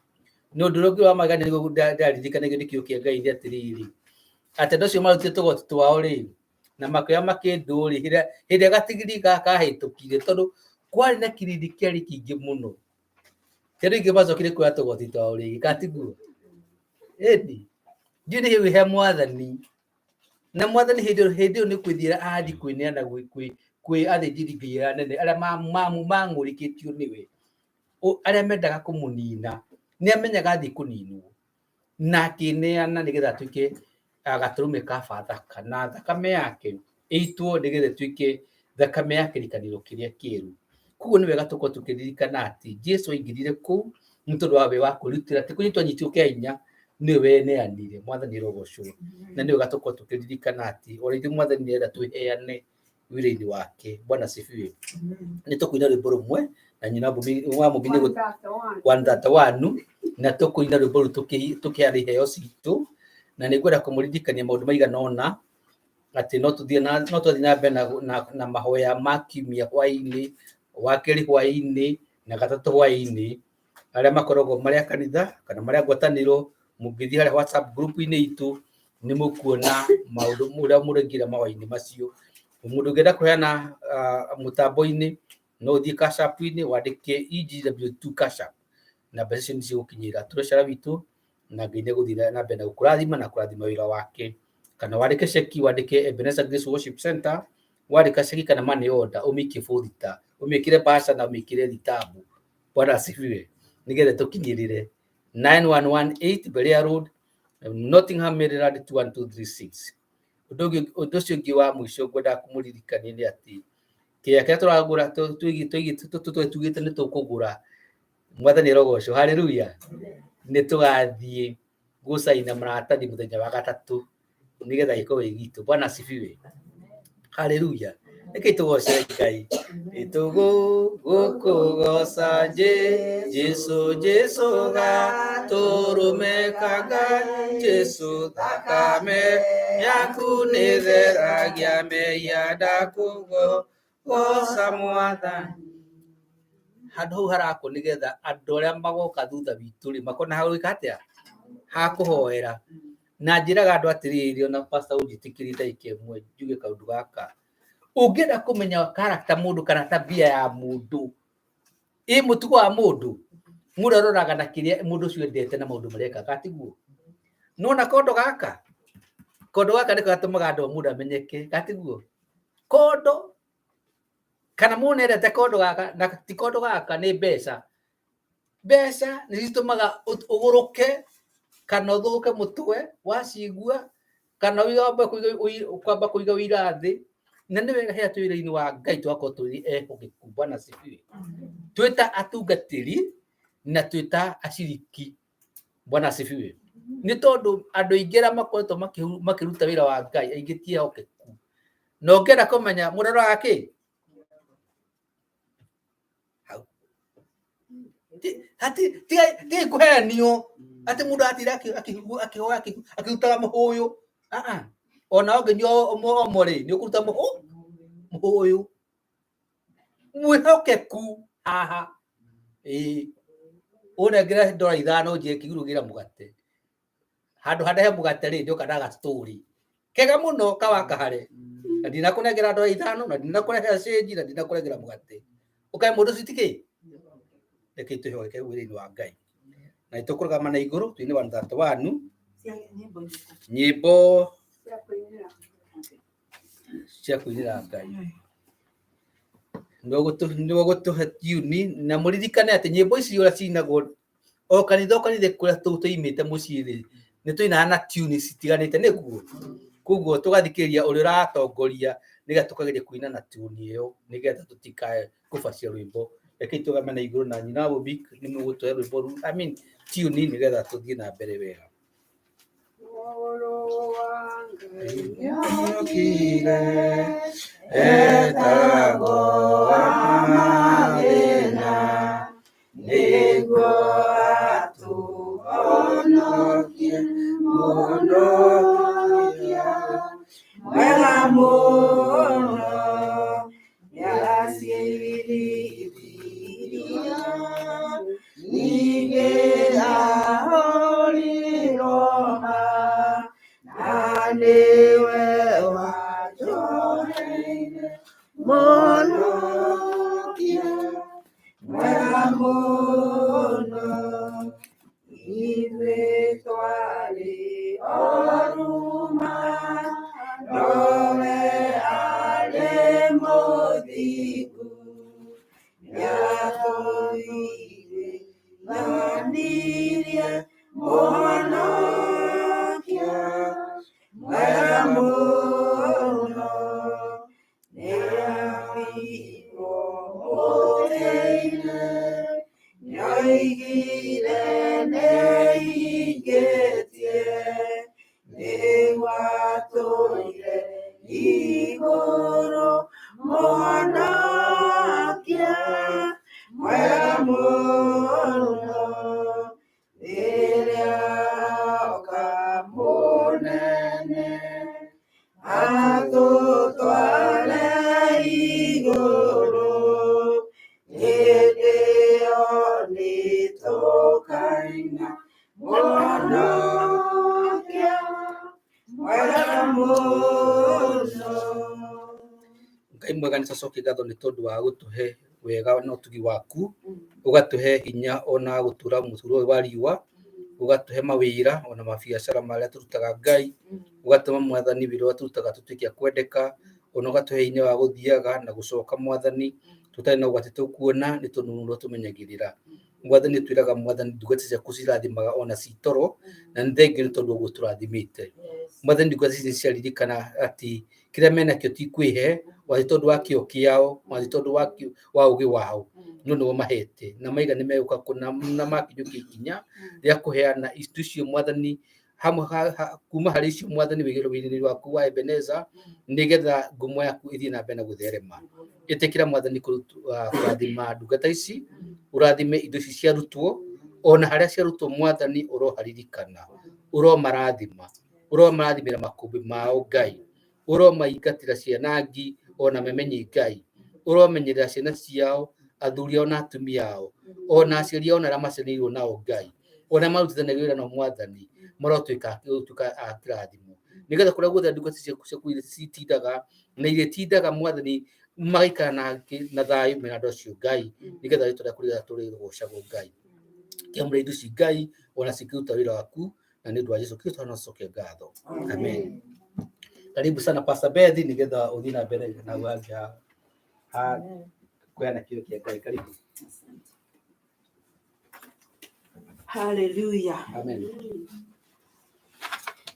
Nĩ ũndũ ũrĩa ũngĩ wa magegania nĩguo ndaririkanagio nĩ kiugo kĩa Ngai nĩ atĩrĩrĩ, atĩ andũ acio marutire tũgoti twao rĩ, na makĩoya makĩndũ rĩ, hĩndĩ ĩrĩa gatigiri kahĩtũkire, tondũ kwarĩ na kĩrĩndĩ kĩarĩ kĩingĩ mũno, ti andũ aingĩ macokire kuoya tũgoti twao rĩngĩ, kana tiguo? Ĩni, ndiũĩ nĩ he Mwathani, na Mwathani hĩndĩ ĩyo nĩ kwĩthiĩra athiĩ kwĩneana kwĩ athĩnjĩri Ngai arĩa anene arĩa mang'ũrĩkĩtio nĩwe, arĩa mendaga kũmũnina, nĩ amenyaga athiĩ kũninwo, na akĩneana nĩgetha atuĩke gatũrũme ka Bathaka, na thakame yake ĩitwo nĩgetha ĩtuĩke thakame ya kĩrĩkanĩro kĩrĩa kĩerũ. Koguo nĩ wega tũkorwo tũkĩririkana atĩ Jesu aingĩrire kũu nĩ tondũ wa we wa kwĩrutĩra, ti kũnyitwo anyitirwo kĩa hinya, nĩwe weneanire. Mwathani arogocwo. Na nĩ wega tũkorwo tũkĩririkana atĩ ona ithuĩ Mwathani nĩ arenda twĩheane wĩra-inĩ wake. Bwana asifiwe. Nĩ tũkũina rwĩmbo rũmwe na nyina wa mũmbi nĩ 131, na tũkũina rwĩmbo rũu tũkĩheana iheo citũ, na nĩ ngwenda kũmũririkania maũndũ maigana ũna atĩ no tũthiĩ na no twathiĩ na mbere na mahoya ma kiumia hwaĩ-inĩ, wa kerĩ hwaĩ-inĩ na gatatũ hwaĩ-inĩ, arĩa makoragwo marĩ a kanitha kana marĩ a ngwatanĩro, mũngĩthiĩ harĩa WhatsApp group-inĩ itũ nĩ mũkuona maũndũ ũrĩa mũraingĩra mahoya-inĩ macio. Mũndũ ũngĩenda kũheana mũtambo-inĩ no ũthiĩ Cash App-inĩ wandĩke EGW2 Cash App na mbeca icio nĩ cigũkinyĩra treasurer witũ, na Ngai nĩ egũthiĩ na mbere na gũkũrathima na kũrathima wĩra wake. Kana wandĩke ceki, wandĩke Ebenezer Grace Worship Center, wandĩka ceki kana money order, ũmĩikie bũthita, ũmĩkĩre bahasha na ũmĩkĩre thitambu. Bwana asifiwe. Nĩgetha tũkinyĩrĩre 9118 Berea Road, Nottingham, Maryland 21236. Ũndũ ũcio ũngĩ wa mũico ngwendaga kũmũririkania nĩ atĩ Kĩrĩa kĩrĩa tũragũra tugĩte nĩ tũkũgũra, mwathani arogocwo, haleluya. Nĩ tũgathiĩ gũcaina maratathi mũthenya wa gatatũ nĩgetha gĩkorwo gĩ gitũ. Bwana asifiwe, haleluya. Reke tũgoce Ngai. Nĩtũgũkũgoca Jesu, Jesu gatũrũme ka Ngai, Jesu thakame yaku nĩtheragia mehia, ndakũgoca mwathani. Handũ hau harakwo nĩgetha andũ arĩa magoka thutha witũ rĩ makona ha gwĩka atĩa, ha kũhoera. Na njĩraga andũ atĩrĩrĩ, ona pastor ũnjĩtĩkĩrie ndagĩka ĩmwe njuge kaũndũ gaka, ũngĩenda kũmenya character mũndũ kana tabia ya mũndũ, ĩ mũtugo wa mũndũ, mũndũ aroraga na kĩrĩa mũndũ ũcio endete na maũndũ marĩa ekaga, tiguo? Nona kondo gaka, kondo gaka nĩko gatũmaga andũ a mũndũ amenyeke, gatiguo? Kondo kana mũndũ nĩendete kondo gaka na ti kondo gaka nĩ mbeca. Mbeca nĩ citũmaga ũgũrũke kana ũthũke mũtwe wacigua, kana wambe kwamba kũiga ũira thĩ. Na nĩ wega hĩrĩa twĩ wĩra-inĩ wa Ngai tũgakorwo tũrĩ ehokeku. Bwana asifiwe. Twĩ ta atungatĩri na twĩ ta aciriki. Bwana asifiwe. Nĩ tondũ andũ aingĩ arĩa makoretwo makĩruta wĩra wa Ngai aingĩ ti ehokeku. Na ũngĩenda kũmenya mũndũ aroraga kĩ? Hau. Tigai kũhenio atĩ mũndũ atinda akĩhoya akĩrutaga mũhũyũ. Aa, ona ũngĩnyua omo rĩ, nĩ ũkũruta mũhũyũ. Mwĩhokeku haha. Ĩĩ. Ũnengere ndora ithano njĩre kĩgirũ gĩra mũgate. Handũ handehe mũgate rĩ, ndoka na gastori. Kega mũno kawakahare. Na ndinakũnengera ndora ithano, na ndinakũrehera cĩnji, na ndinakũrengera mũgate. Ũkae mũndũ ũcio ti kĩ? Reke twĩhoke wĩra-inĩ wa Ngai. Na nĩtũkũrũgama na igũrũ twine 131 nyĩmbo cia kũinĩra Ngai. Nĩwe ũgũtũhe tune, na mũririkane atĩ nyĩmbo ici ũrĩa cinagwo o kanitha o kanitha kũrĩa tũimĩte mũciĩ rĩ, nĩ tũinaga na tune citiganĩte, nĩguo? Koguo tũgathikĩrĩria ũrĩa ũratongoria nĩgetha tũkageria kũina na tune ĩyo nĩgetha tũtikae kũbacia rwĩmbo. Rekei tũgame na igũrũ na nyina wa Bobby nĩ mũgũtũhe rwĩmbo rũu, I mean tune, nĩgetha tũthiĩ na mbere wega. Mũrũ wa Ngai nĩokire, etagwo wa mathĩna, nĩguo atũhonokie, mũhonokia mwega mũno, nĩacirithirio, ningĩ ahũrirwo ma, na nĩwe wanjoheire, mũhonokia mwega mũno. Ithuĩ twarĩ oruma, nowe arĩ mũthingu, nĩatũiguithanirie, mũhonokia mwega mũno. Nĩambirwo mũtĩ-inĩ, nĩoigire nĩhingĩtie, nĩguo atũire igũrũ, mũhonokia mwega mũno. Rĩrĩa oka mũnene, atũtware igũrũ, hĩndĩ ĩyo nĩtũkaina, mũhonokia mwega mũno. Ngai mwega, nĩ twacokia ngatho nĩ tondũ wa gũtũhe wega na ũtugi waku, ũgatũhe hinya ona gũtũra mũtũro ũyũ wa riũa, ũgatũhe mawĩra ona mabiacara marĩa tũrutaga Ngai, ũgatũma mwathani wĩra ũrĩa tũrutaga tũtuĩke a kwendeka, ona ũgatũhe hinya wa gũthiaga na gũcoka mwathani tũtarĩ na ũgwati tũkuona, nĩ tondũ nĩwe ũtũmenyagĩrĩra. Mwathani twĩraga mwathani ndungata ciaku cirathimaga ona citoro, na nĩ thengiũ nĩ tondũ ũguo tũrathimĩte. Mwathani ndungata ici ciaririkana atĩ Kĩrĩa menakĩo ti kwĩhe, wathi tondũ wa kĩo kĩao, wathi tondũ wa wa ũgĩ wao, no nĩo mahete na maiga nĩ megũka kũna na makinyũkia ikinya rĩa kũheana indo icio mwathani hamwe kuma harĩ icio mwathani wĩrĩ waku wa Ebeneza nĩgetha ngumo yaku ĩthiĩ na mbere na gũtherema. Ĩtĩkĩra mwathani kũrathima ndungata ici, ũrathime indo ici ciarutwo, ona harĩa ciarutwo mwathani ũroharirikana, ũromarathima, ũromarathimĩra makũmbĩ mao Ngai, ũromaingatĩra ciana ngi ona memenyi Ngai, ũromenyerera ciana ciao, athuri ao na atumia ao, ona aciari ao na arĩa maciaranĩirwo nao Ngai, ona marutithanagia wĩra nao mwathani, marotuĩka a kĩrathimo, nĩgetha kũrĩa guothe ndungata ciaku citindaga na irĩtindaga mwathani magaikara na thayũ mena andũ acio Ngai, nĩgetha rĩtwa rĩaku rĩgatũrĩgocagwo Ngai. Kĩamũre indo ici Ngai ona cikĩruta wĩra waku, na nĩ ũndũ wa Jesu Kristo na ngatho, amen. Karibu sana Pastor Beth, nĩgetha ũthiĩ na mbere na gwanja ha kũheana kĩo kĩa Ngai. Karibu. Hallelujah. Amen.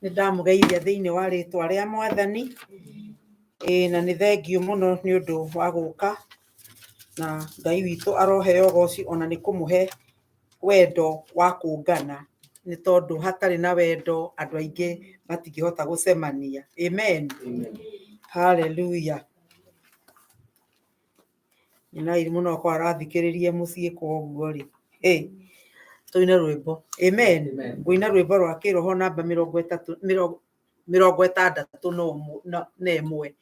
Nĩ ndamũgeithia thĩinĩ wa rĩtwa rĩa mwathani. Ĩĩ na nĩ thengiũ mũno nĩ ũndũ wa gũka, na Ngai witũ aroheo ũgoci ona nĩ kũmũhe wendo wa kũngana, nĩ tondũ hatarĩ na wendo andũ aingĩ matingĩhota gũcemania. Amen. Hallelujah. Nyina irimũ no akorwo arathikĩrĩria mũciĩ koguo rĩ, hey, tũine rwĩmbo. Amen. Ngũina rwĩmbo rwa kĩroho namba 30 61.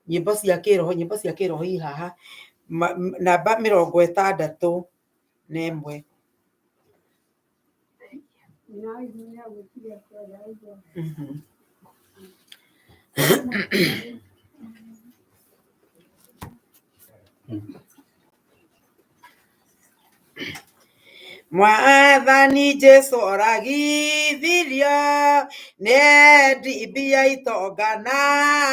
Nyĩmbo cia kĩroho, nyĩmbo cia kĩroho i haha, namba 61. Mwathani Jesu oragithirio nĩ mbia itonga na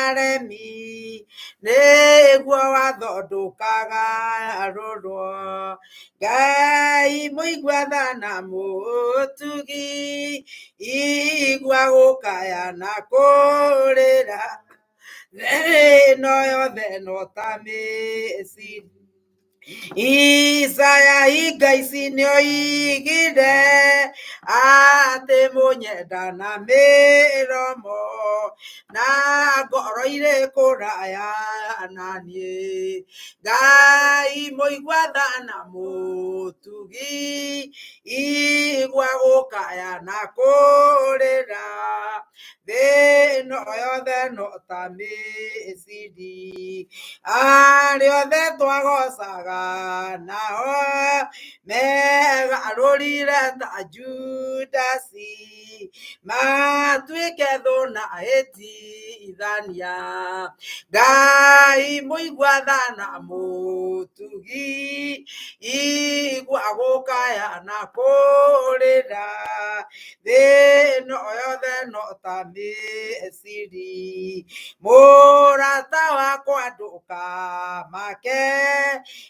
aremi, nĩguo watho ndũkagarũrwo. Ngai mũigua tha na mũtugi, igua gũkaya na kũrĩra, ĩno yothe no ta mĩciria. Isaya hinga ici nĩoigire atĩ mũnyenda na mĩromo na ngoro irĩ kũraya na niĩ. Ngai mũigua tha na mũtugi, igua gũkaya na kũrĩra, thĩ ĩno yothe no ta mĩciri. Arĩa othe twagocaga nao megarũrire ta Judasi, matuĩke thũ na ahĩtithania. Ngai mũigua tha na mũtugi, igua gũkaya na kũrĩra, thĩ ĩno yothe no ta mĩciri. Mũrata wakwa ndũkamake,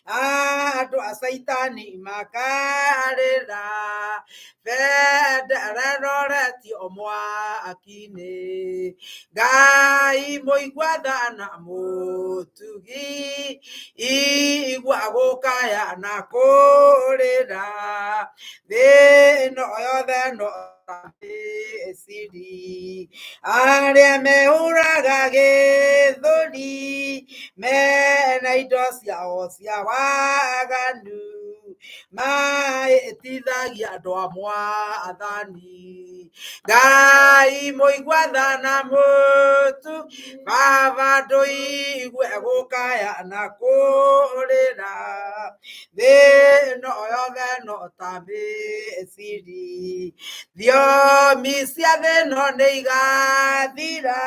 andũ a caitani makarĩra, bendera ĩroretio mwaki-inĩ. Ngai mũigua tha na mũtugi, igua gũkaya na kũrĩra, thĩ ĩno yothe no ta mĩciri. Arĩa mehũraga gĩthũri mena indo ciao cia waganu, mahĩtithagia andũ a mwathani. Ngai mũigua tha na mũtugi, baba ndũigue gũkaya na kũrĩra, thĩ ĩno yothe no ta mĩciri. Thiomi cia thĩ ĩno nĩ igathira,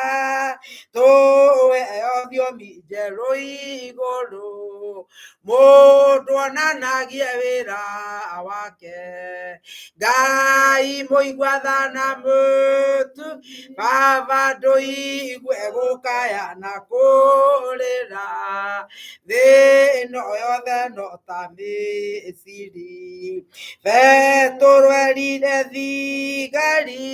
tũheo thiomi njerũ igũrũ, mũndũ onanagie wĩra wake. Ngai mũigua tha na mũtugi, baba ndũigue gũkaya na kũrĩra, thĩ ĩno yothe no ta Misiri. Petũrũ erire thigari,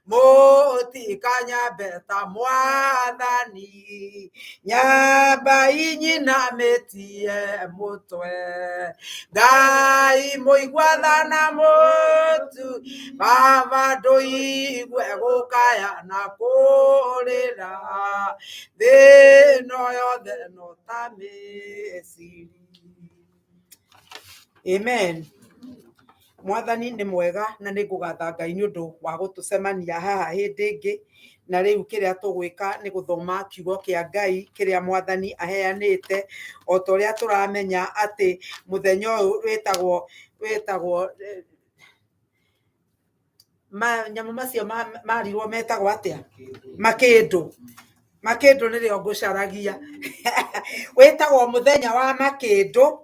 mũtikanyambe ta mwathani, nyambai nyinamĩtie mũtwe. Ngai mũigua tha na mũtu, Baba ndũigue gũkaya na kũrĩra, thĩ ĩno yothe no ta Misiri. Amen. Mwathani nĩ mwega na nĩ ngũgatha Ngai nĩ ũndũ wa gũtũcemania haha hĩndĩ ĩngĩ. Na rĩu kĩrĩa tũgwĩka nĩ gũthoma kiugo kĩa Ngai kĩrĩa mwathani aheanĩte, o ta ũrĩa tũramenya atĩ mũthenya ũyũ wĩtagwo manyamũ macio marirwo metagwo atĩa? Makĩndũ. Makĩndũ nĩrĩo ngũcaragia. Wĩtagwo mũthenya wa makĩndũ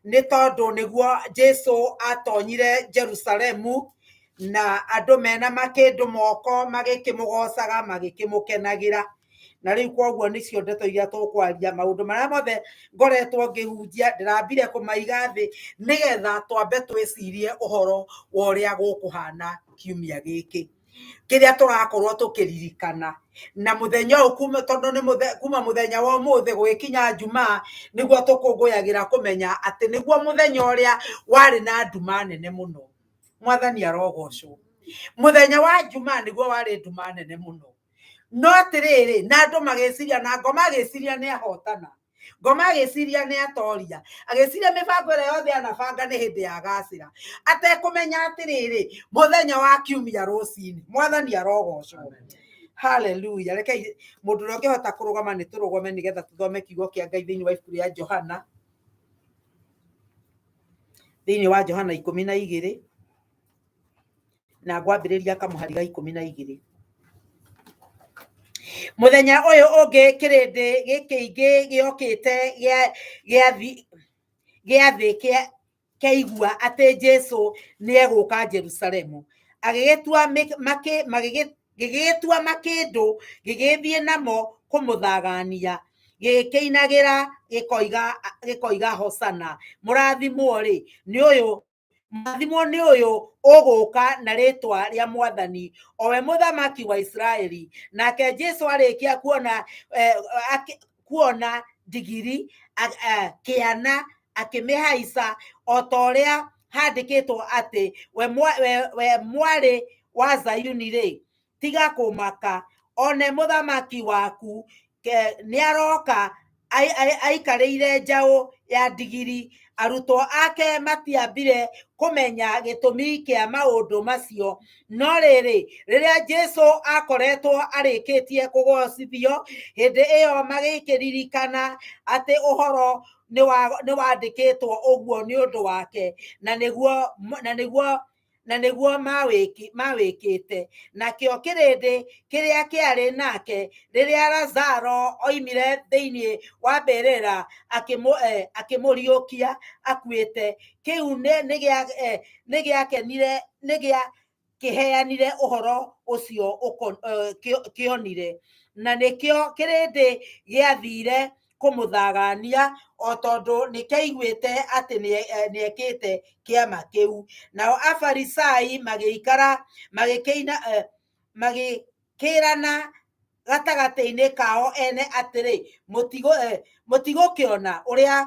nĩ tondũ nĩguo Jesu atonyire Jerusalemu na andũ mena makĩndũ moko magĩkĩmũgocaga magĩkĩmũkenagĩra. Na rĩu koguo nĩcio ndeto iria tũkwaria, maũndũ marĩa mothe ngoretwo ngĩhunjia ndĩrambire kũmaiga thĩ nĩgetha twambe twĩcirie ũhoro wa ũrĩa gũkũhana kiumia gĩkĩ kĩrĩa tũrakorwo tũkĩririkana. Na mũthenya ũyũ kuma, tondũ nĩ kuma mũthenya wa ũmũthĩ gũgĩkinya Njumaa, nĩguo tũkũngũyagĩra kũmenya atĩ nĩguo mũthenya ũrĩa warĩ na nduma nene mũno. Mwathani arogocwo. Mũthenya wa Njumaa nĩguo warĩ nduma nene mũno. No atĩrĩrĩ, na andũ magĩciria, na ngoma agĩciria nĩ ahotana, ngoma agĩciria nĩ atoria, agĩciria mĩbango ĩrĩa yothe anabanga nĩ hĩndĩ ya gacĩra, atekũmenya atĩrĩrĩ, mũthenya wa kiumia rũcinĩ. Mwathani arogocwo. Haleluya. Rekei mũndũ ũrĩa ũngĩhota kũrũgama nĩ tũrũgame nĩgetha tũthome kiugo kĩa Ngai thĩinĩ wa ibuku rĩa Johana, thĩinĩ wa Johana 12, na ngwambĩrĩria kamũhari ga 12. Mũthenya ũyũ ũngĩ kĩrĩndĩ gĩkĩingĩ gĩokĩte gĩathĩ kĩaigua atĩ Jesu nĩ egũka Jerusalemu. Gĩgĩtua makĩndũ gĩgĩthiĩ namo kũmũthagania, gĩkĩinagĩra gĩkoiga Hosana, mũrathimwo rĩ nĩ ũyũ, mũrathimwo nĩ ũyũ ũgũka na rĩtwa rĩa Mwathani, o we mũthamaki wa Isiraeli. Nake Jesu arĩkia kuona ndigiri kĩana akĩmĩhaica, o ta ũrĩa handĩkĩtwo atĩ we mwarĩ wa Zayuni rĩ, tiga kũmaka, one mũthamaki waku nĩaroka aikarĩire njaũ ya ndigiri. Arutwo ake matiambire kũmenya gĩtũmi kĩa maũndũ macio. No rĩrĩ, rĩrĩa Jesu akoretwo arĩkĩtie kũgocithio, hĩndĩ ĩyo magĩkĩririkana atĩ ũhoro nĩwandĩkĩtwo ũguo nĩ ũndũ wake, na nĩguo mawĩkĩte. Nakĩo kĩrĩndĩ kĩrĩa kĩarĩ nake rĩrĩa Lazaro oimire thĩinĩ wa mbĩrĩra akĩmũriũkia akuĩte, kĩu nĩgĩakenire ũhoro ũcio kĩonire. Na nĩkĩo kĩrĩndĩ gĩathire kũmũthagania, o tondũ nĩkĩaiguĩte atĩ nĩekĩte kĩama kĩu. Nao Afarisai magĩikara magĩkĩrana gatagatĩ-inĩ kao ene atĩrĩ, mũtigũkĩona ũrĩa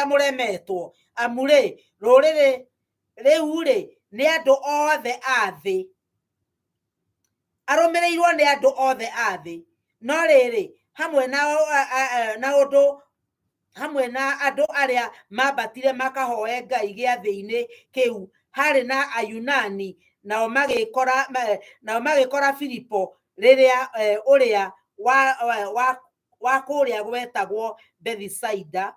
mũremetwo, amu rĩ, rũrĩrĩ rĩu rĩ nĩ andũ othe a thĩ, arũmĩrĩirwo nĩ andũ othe a thĩ. No rĩrĩ, hamwe na andũ arĩa mambatire makahoe Ngai gĩathĩ-inĩ kĩu, harĩ na Ayunani, nao magĩkora Filipo rĩrĩa ũrĩa wa kũrĩa gwetagwo Bethisaida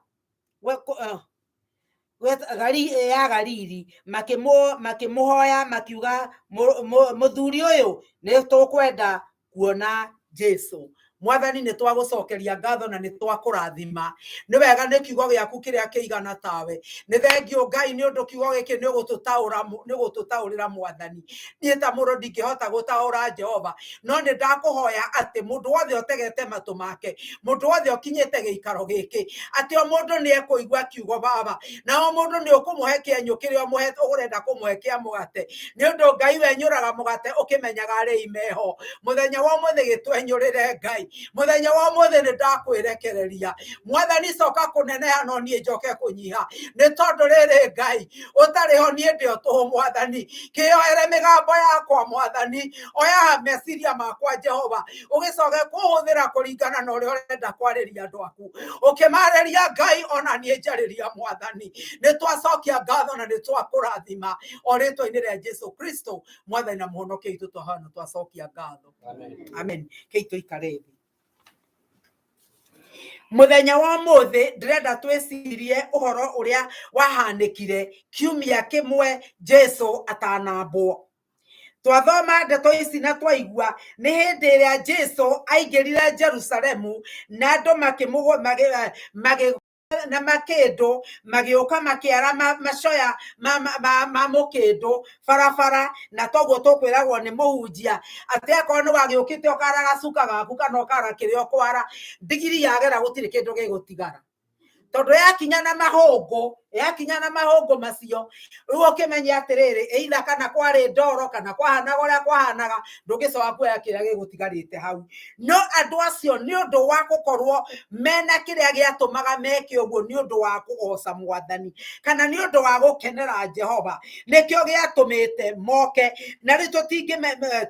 ya Galili, makĩmũhoya makiuga, mũthuri ũyũ, nĩ tũkwenda kuona Jesu. Mwathani, nĩ twagũcokeria ngatho na nĩ twakũrathima. Nĩ wega nĩ kiugo gĩaku kĩrĩa kĩigana tawe. Nĩ thengio Ngai nĩ ũndũ kiugo gĩkĩ nĩ ũgũtũtaũra, nĩ ũgũtũtaũrĩra Mwathani. Niĩ ta mũndũ ndingĩhota gũtaũra Jehova, no nĩ ndakũhoya atĩ mũndũ wothe ũtegete matũ make, mũndũ wothe ũkinyĩte gĩikaro gĩkĩ, atĩ o mũndũ nĩ ekũigua kiugo Baba, na o mũndũ nĩ ũkũmũhe kĩenyũ kĩrĩa ũmũhe ũrenda kũmũhe kĩa mũgate, nĩ ũndũ Ngai wenyũraga mũgate ũkĩmenyaga arĩi meho. Mũthenya wa ũmũthĩ gĩtwenyũrĩre Ngai, mũthenya wa ũmũthĩ nĩ ndakwĩrekereria Mwathani, coka kũneneha no niĩ njoke kũnyiha, nĩ tondũ rĩrĩ Ngai ũtarĩ ho niĩ ndĩ o tũhũ. Mwathani, kĩoere mĩgambo yakwa. Mwathani, oya meciria makwa. Jehova, ũgĩcoke kũhũthĩra kũringana na ũrĩa ũrenda kwarĩria andũ aku, ũkĩmarĩria Ngai ona niĩ njarĩria. Mwathani, nĩ twacokia ngatho na nĩ twakũrathima o rĩtwa-inĩ rĩa Jesu Kristo, Mwathani na Mũhonokia witũ, twahoya na twacokia ngatho, amen. Kei tũikare thĩ. Mũthenya wa ũmũthĩ ndĩrenda twĩcirie ũhoro ũrĩa wahanĩkire kiumia kĩmwe Jesu atanambwo. Twathoma ndeto ici na twaigua nĩ hĩndĩ ĩrĩa Jesu aingĩrire Jerusalemu na andũ makĩmũgũ magĩ, magĩ na makĩndũ magĩũka makĩara macoya ma mũkĩndũ barabara, na toguo tũkwĩragwo nĩ mũhunjia atĩ akorwo nĩ wagĩũkĩte ũkara gacuka gaku kana ũkara kĩrĩa ũkwara, ndigiri yagera gũtirĩ kĩndũ gĩgũtigara, tondũ yakinya na mahũngũ, yakinya na mahũngũ macio, rĩu ũkĩmenye atĩrĩrĩ, either kana kwarĩ ndoro kana kwahanaga ũrĩa kwahanaga, ndũngĩcoka kuoya kĩrĩa gĩgũtigarĩte hau. No andũ acio nĩ ũndũ wa gũkorwo mena kĩrĩa gĩatũmaga meke ũguo, nĩ ũndũ wa kũgoca Mwathani kana nĩ ũndũ wa gũkenera Jehova, nĩkĩo gĩatũmĩte moke. Na rĩu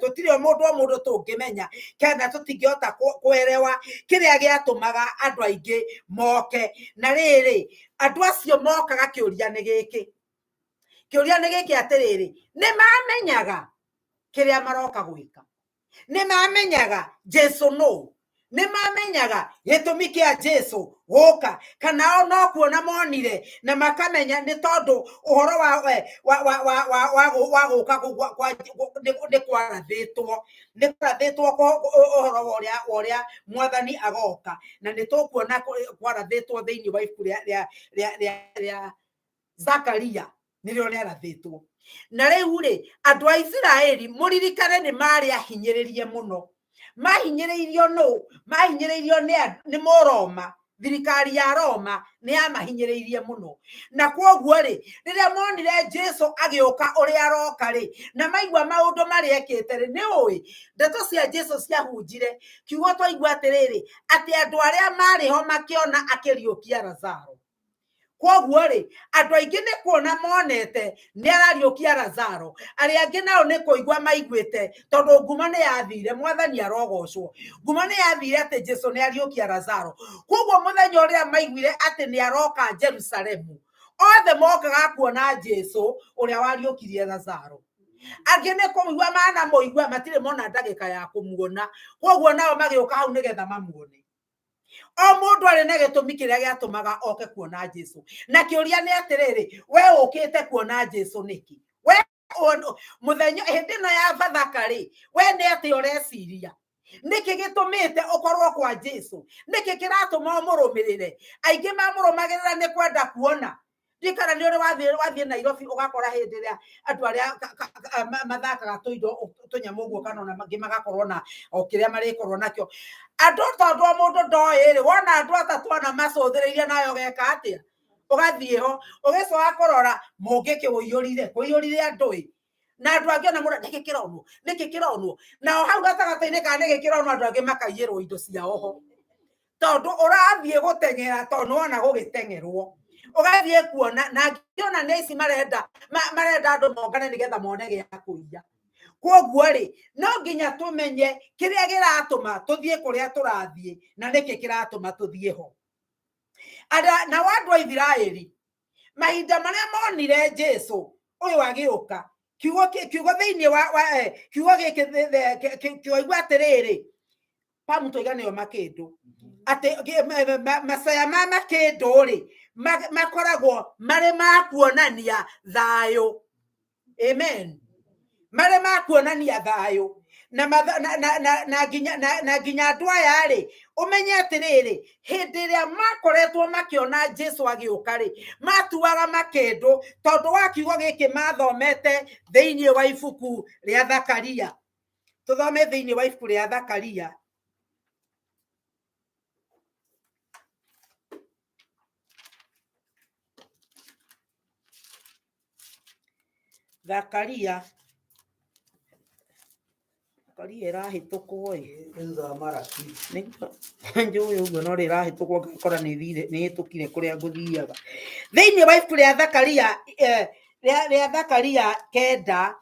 tũtirĩ o mũndũ o mũndũ tũngĩmenya kana tũtingĩhota kwerewa kĩrĩa gĩatũmaga andũ aingĩ moke. Na rĩrĩ, andũ acio mokaga, kĩũria nĩ gĩkĩ, kĩũria nĩ gĩkĩ atĩrĩrĩ, nĩ mamenyaga kĩrĩa maroka gwĩka? Nĩ mamenyaga Jesu nũ? Nĩ mamenyaga gĩtũmi kĩa Jesu gũka, kana o no kuona monire na makamenya nĩ tondũ ũhoro wa wa wa wa wa wa wa gũka nĩ kwarathĩtwo, nĩ kwarathĩtwo ũhoro wa ũrĩa Mwathani agoka? Na nĩ tũkuona kwarathĩtwo thĩinĩ wa ibuku rĩa rĩa rĩa rĩa rĩa Zakaria, nĩrĩo rĩarathĩtwo. Na rĩu rĩ, andũ a Isiraeli, mũririkane nĩ marĩ ahinyĩrĩrie mũno. Mahinyĩrĩirio nũ? Mahinyĩrĩirio nĩ Mũroma. Thirikari ya Roma nĩ yamahinyĩrĩirie mũno, na kwoguo rĩ, rĩrĩa monire Jesu agĩũka ũrĩa aroka rĩ, na maigua maũndũ marĩa ekĩte rĩ, nĩ ũĩ ndeto cia Jesu ciahunjire. Kiugo twaigua atĩrĩrĩ, atĩ andũ arĩa marĩ ho makĩona akĩriũkia Lazaro. Kwoguo rĩ, andũ aingĩ nĩ kuona monete nĩ arariũkia Lazaro, arĩa angĩ nao nĩ kũigua maiguĩte, tondũ ngumo nĩ yathire. Mwathani arogocwo, ngumo nĩ yathire atĩ Jesu nĩ ariũkia Lazaro. Kwoguo mũthenya ũrĩa maiguire atĩ nĩ aroka Jerusalemu, othe mokaga kuona Jesu ũrĩa wariũkirie Lazaro. Angĩ nĩ kũigua manamũigua, matirĩ mona ndagĩka ya kũmuona, kwoguo nao magĩũka hau nĩgetha mamuone. O mũndũ arĩ na gĩtũmi kĩrĩa gĩatũmaga oke kuona Jesu. Na kĩũria nĩ atĩrĩrĩ, we ũkĩte kuona Jesu nĩkĩ? We mũthenya hĩndĩ ĩno ya Bathaka rĩ, we nĩ atĩ ũreciria? Nĩkĩ gĩtũmĩte ũkorwo kwa Jesu? Nĩkĩ kĩratũma ũmũrũmĩrĩre? Aingĩ mamũrũmagĩrĩra nĩ kwenda kuona. Ndikana nĩ ũrĩ wathiĩ Nairobi ũgakora hĩndĩ ĩrĩa andũ arĩa mathakaga tũindo tũnyamũ ũguo, kana ona mangĩ magakorwo na o kĩrĩa marĩkorwo nakĩo andũ, tondũ o mũndũ ndoĩ rĩ, wona andũ atatũ ana macũthĩrĩirie nawe ũgeka atĩa? Ũgathiĩ ho ũgĩcoka kũrora mũngĩkĩ ũiyũrire kũiyũrire andũ ĩ, na andũ angĩ ona mũra nĩkĩ kĩronwo, nĩkĩ kĩronwo, nao hau gatagatĩ-inĩ ka nĩkĩ kĩronwo, andũ angĩ makaiyĩrwo indo ciao ho, tondũ ũrathiĩ gũteng'era, tondũ nĩwona gũgĩteng'erwo ũgathiĩ kuona. Na ngĩona nĩ ici marenda marenda andũ mongane nĩgetha mone gĩa kũiya. Kwoguo rĩ, no nginya tũmenye kĩrĩa gĩratũma tũthiĩ kũrĩa tũrathiĩ na nĩkĩ kĩratũma tũthiĩ ho. Nao andũ a Isiraeli mahinda marĩa monire Jesu ũyũ agĩũka, kiugo kiugo thĩinĩ wa kiugo gĩkĩ kĩoigua atĩrĩrĩ, pamu tũiga nĩyo makĩndũ, atĩ macaya ma makĩndũ rĩ, makoragwo marĩ ma kuonania thayũ. Amen. Marĩ ma kuonania thayũ. Na na, na, na, na nginya na, na nginya andũ aya rĩ, ũmenye atĩrĩrĩ, hĩndĩ ĩrĩa makoretwo makĩona Jesu agĩũka rĩ, matuaga makĩndũ tondũ wa kiugo gĩkĩ mathomete thĩinĩ wa ibuku rĩa Thakaria. Tũthome thĩinĩ wa ibuku rĩa Thakaria. Thakaria. Thakaria ĩrahĩtũkwo ĩ. Nĩ thutha wa Maraki. Nĩguo njũĩ ũguo no rĩrahĩtũkwo ngakora nĩ thire nĩ hĩtũkire kũrĩa ngũthiaga. Thĩinĩ wa ibuku rĩa Thakaria rĩa Thakaria 9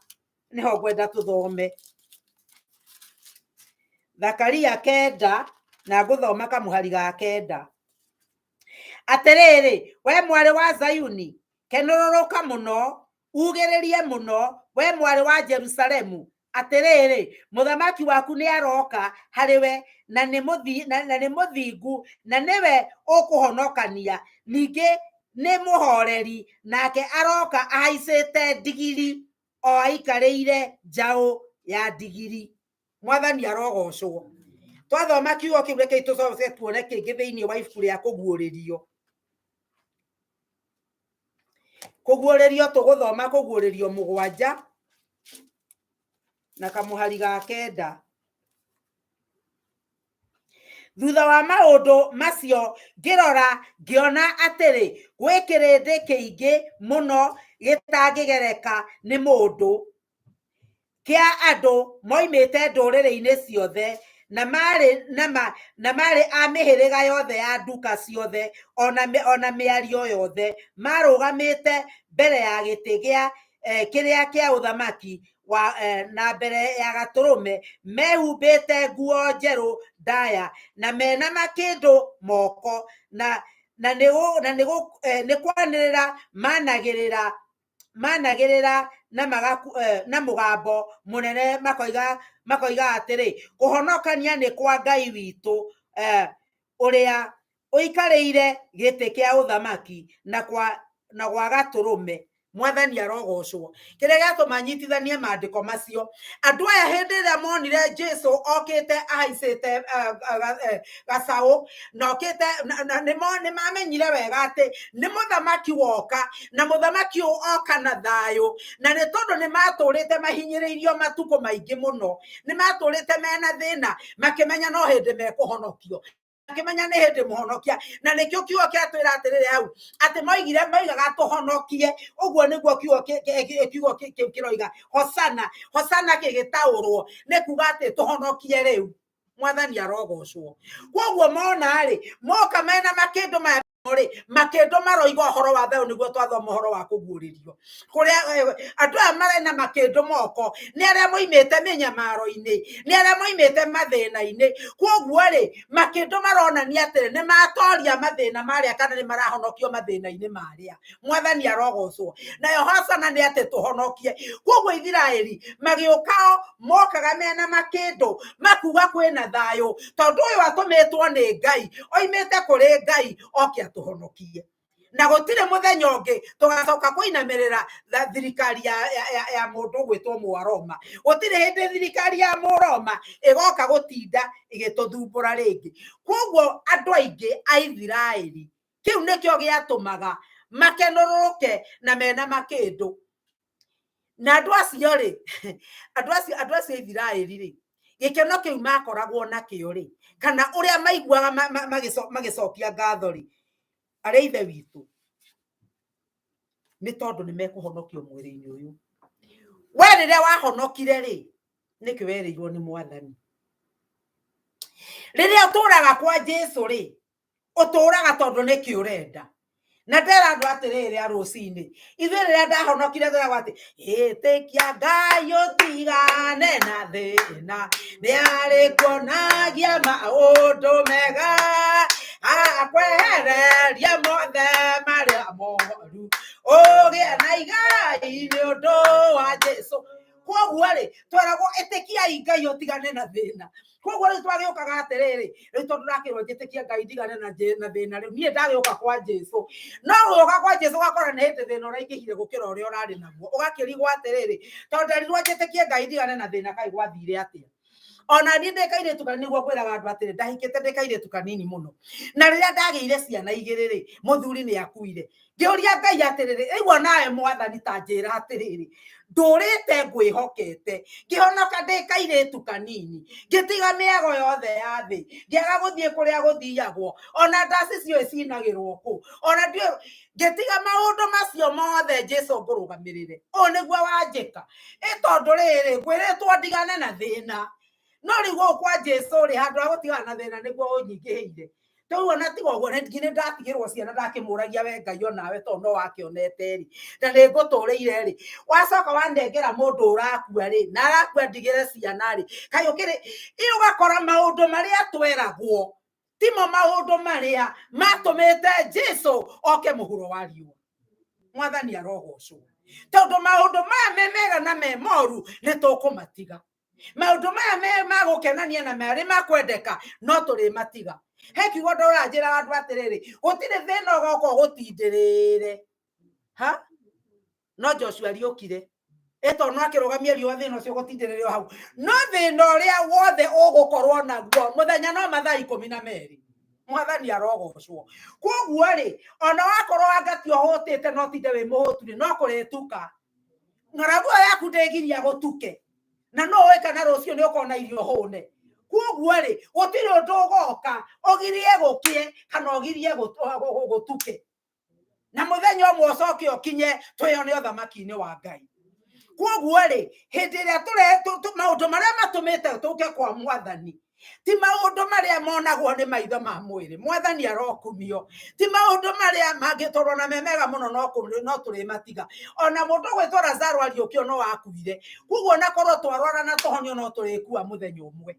nĩho ngwenda tũthome. Thakaria 9 na ngũthoma kamũhari ga 9. Atĩrĩrĩ, we mwarĩ wa Zayuni, kenũrũrũka mũno, ugĩrĩrie mũno, we mwarĩ wa Jerusalemu. Atĩrĩrĩ, mũthamaki waku nĩ aroka harĩ we, na nĩ mũthingu, na nĩwe ũkũhonokania. Ningĩ nĩ mũhoreri, nake aroka ahaicĩte ndigiri, o aikarĩire njaũ ya ndigiri. Mwathani arogocwo. Twathoma kiugo kĩu, rekei tũcoke tuone kĩngĩ thĩinĩ wa ibuku rĩa Kũguũrĩrio. Kũguũrĩrio tũgũthoma Kũguũrĩrio 7 na kamũhari ga 9. Thutha wa maũndũ macio ngĩrora ngĩona atĩrĩ, gwĩ kĩrĩndĩ kĩingĩ mũno gĩtangĩgereka nĩ mũndũ, kĩa andũ moimĩte ndũrĩrĩ-inĩ ciothe, na marĩ na marĩ a mĩhĩrĩga yothe ya nduka ciothe, ona mĩario yothe, marũgamĩte mbere ya gĩtĩ gĩa kĩrĩa kĩa ũthamaki wa na mbere ya Gatũrũme, mehumbĩte nguo njerũ ndaya, na mena makĩndũ moko, na nĩ kwanĩrĩra managĩrĩra na mũgambo mũnene, makoiga atĩrĩ, kũhonokania nĩ kwa Ngai witũ, ũrĩa ũikarĩire gĩtĩ kĩa ũthamaki, na gwa Gatũrũme. Mwathani arogocwo. Kĩrĩa gĩatũma nyitithanie maandĩko macio, andũ aya hĩndĩ ĩrĩa monire Jesu okĩte ahaicĩte gacaũ, na okĩte nĩ mamenyire wega atĩ nĩ mũthamaki woka, na mũthamaki ũyũ oka na thayũ. Na nĩ tondũ nĩ matũrĩte mahinyĩrĩirio matukũ maingĩ mũno, nĩ matũrĩte mena thĩna, makĩmenya no hĩndĩ mekũhonokio, makĩmenya nĩ hĩndĩ mũhonokia. Na nĩkĩo kiugo kĩatwĩra atĩrĩrĩ hau, atĩ moigire moigaga tũhonokie. Ũguo nĩguo kiugo kĩu kĩroiga, hosana. Hosana kĩgĩtaũrwo nĩ kuga atĩ tũhonokie rĩu. Mwathani arogocwo. Koguo mona rĩ, moka mena makĩndũ maya rĩ, makĩndũ maroiga ũhoro wa thayũ, nĩguo twathoma ũhoro wa Kũguũrĩrio, kũrĩa andũ aya marĩ na makĩndũ moko nĩ arĩa moimĩte mĩnyamaro-inĩ, nĩ arĩa moimĩte mathĩna-inĩ. Koguo rĩ, makĩndũ maronania atĩrĩ, nĩ matoria mathĩna marĩa, kana nĩ marahonokio mathĩna-inĩ marĩa. Mwathani arogocwo. Nayo hosana nĩ atĩ tũhonokie. Koguo Ithiraeli magĩũkao mokaga mena makĩndũ, makuga kwĩna thayũ, tondũ ũyũ atũmĩtwo nĩ Ngai, oimĩte kũrĩ Ngai, oke atũhonokie. Na gũtirĩ mũthenya ũngĩ tũgacoka kũinamĩrĩra thirikari ya mũndũ ũgwĩtwo Mũaroma. Gũtirĩ hĩndĩ thirikari ya Mũroma ĩgoka gũtinda ĩgĩtũthumbũra rĩngĩ. Koguo andũ aingĩ a Ithiraeli, kĩu nĩkĩo gĩatũmaga makenũrũrũke na mena makĩndũ. Na andũ acio rĩ, andũ acio a Ithiraeli rĩ, gĩkeno kĩu makoragwo nakĩo rĩ, kana ũrĩa maiguaga magĩcokia ngatho rĩ, arĩa ithe witũ, nĩ tondũ nĩ mekũhonokio mwĩrĩ-inĩ ũyũ. We rĩrĩa wahonokire rĩ, nĩkĩ werĩirwo nĩ Mwathani? Rĩrĩa ũtũraga kwa Jesu rĩ, ũtũraga tondũ nĩkĩ ũrenda. Na ndera andũ atĩrĩrĩ a rũcinĩ, ithuĩ rĩrĩa ndahonokire twĩragwo atĩ ĩtĩkia Ngai ũtigane na thĩna, nĩ arĩkuonagia maũndũ mega, akwehereria mothe marĩa moru, ũgĩe na igai nĩ ũndũ wa Jesu. Koguo rĩ, tweragwo ĩtĩkiai Ngai ũtigane na thĩna. Koguo rĩu twagĩũkaga atĩrĩrĩ, rĩu tondũ ndakĩrwo njĩtĩkie Ngai ndigane na thĩna, rĩu niĩ ndagĩũka kwa Jesu. No gũka kwa Jesu ũgakora nĩ hĩndĩ thĩna ũraingĩhire gũkĩra ũrĩa ũrarĩ naguo. Ũgakĩrigwo atĩrĩrĩ, tondũ nderirwo njĩtĩkie Ngai ndigane na thĩna, kaĩ gwathire atĩa? Ona niĩ ndĩ kairĩtu kanini, nĩguo ngwĩraga andũ atĩrĩ, ndahikĩte ndĩ kairĩtu kanini mũno, na rĩrĩa ndagĩire ciana igĩrĩ rĩ, mũthuri nĩ akuire. Ngĩũria Ngai atĩrĩrĩ, rĩu onawe Mwathani ta njĩra atĩrĩrĩ, ndũrĩte ngwĩhokete, ngĩhonoka ndĩ kairĩtu kanini, ngĩtiga mĩago yothe ya thĩ, ngĩaga gũthiĩ kũrĩa gũthiagwo, ona ndaci ciũĩ cinagĩrwo kũ, ona ndiũĩ, ngĩtiga maũndũ macio mothe, Jesu ngũrũgamĩrĩre. Ũũ nĩguo wanjĩka? Ĩ tondũ rĩrĩ, ngwĩrĩtwo ndigane na thĩna, no rĩu gũkũ kwa Jesu rĩ, handũ ha gũtigana na thĩna nĩguo ũnyingĩhĩire. Rĩu ona tiga ũguo, nĩ ndatigĩrwo ciana, ndakĩmũragia, we Ngai onawe tondũ no wakĩonete rĩ, na nĩ ngũtũrĩire rĩ, wacoka wanengera mũndũ ũrakua rĩ, na arakua ndigĩre ciana rĩ, kaĩ ũkĩrĩ ĩ? Ũgakora maũndũ marĩa tweragwo timo maũndũ marĩa matũmĩte Jesu oke mũhuro wa riũa. Mwathani arogocwo, tondũ maũndũ maya me mega na me moru nĩ tũkũmatiga. Maũndũ maya me magũkenania na marĩ makwendeka no tũrĩmatiga. He kiugo ndũranjĩra andũ atĩrĩrĩ, gũtirĩ thĩna ũgoka ũgũtindĩrĩre ha no Joshua riũkire ĩto no akĩrũgamia riũa, thĩna ũcio gũtindĩrĩre o hau. No thĩna ũrĩa wothe ũgũkorwo naguo mũthenya no mathaa 12. Mwathani arogocwo. Koguo rĩ, ona wakorwo angati ũhũtĩte, no tinde wĩ mũhũtu rĩ, no kũrĩtuka. Ng'aragu ĩyo yaku ndĩgiria gũtuke, na no ũĩ kana rũciũ nĩ ũkona irio hũne. Koguo rĩ, gũtirĩ ũndũ ũgoka ũgirie gũkĩe kana ũgirie gũtuke, na mũthenya ũmwe ũcoke ũkinye twĩone ũthamaki-inĩ wa Ngai. Koguo rĩ, hĩndĩ ĩrĩa tũre maũndũ marĩa matũmĩte tũke kwa Mwathani ti maũndũ marĩa monagwo nĩ maitho ma mwĩrĩ. Mwathani arokumio. Ti maũndũ marĩa mangĩtũrwo na me mega mũno, no tũrĩmatiga. Ona mũndũ ũgwĩtwo Lazaro ariũkio no akuire. Koguo ona korwo twarwara na tũhonio, no tũrĩkua mũthenya ũmwe.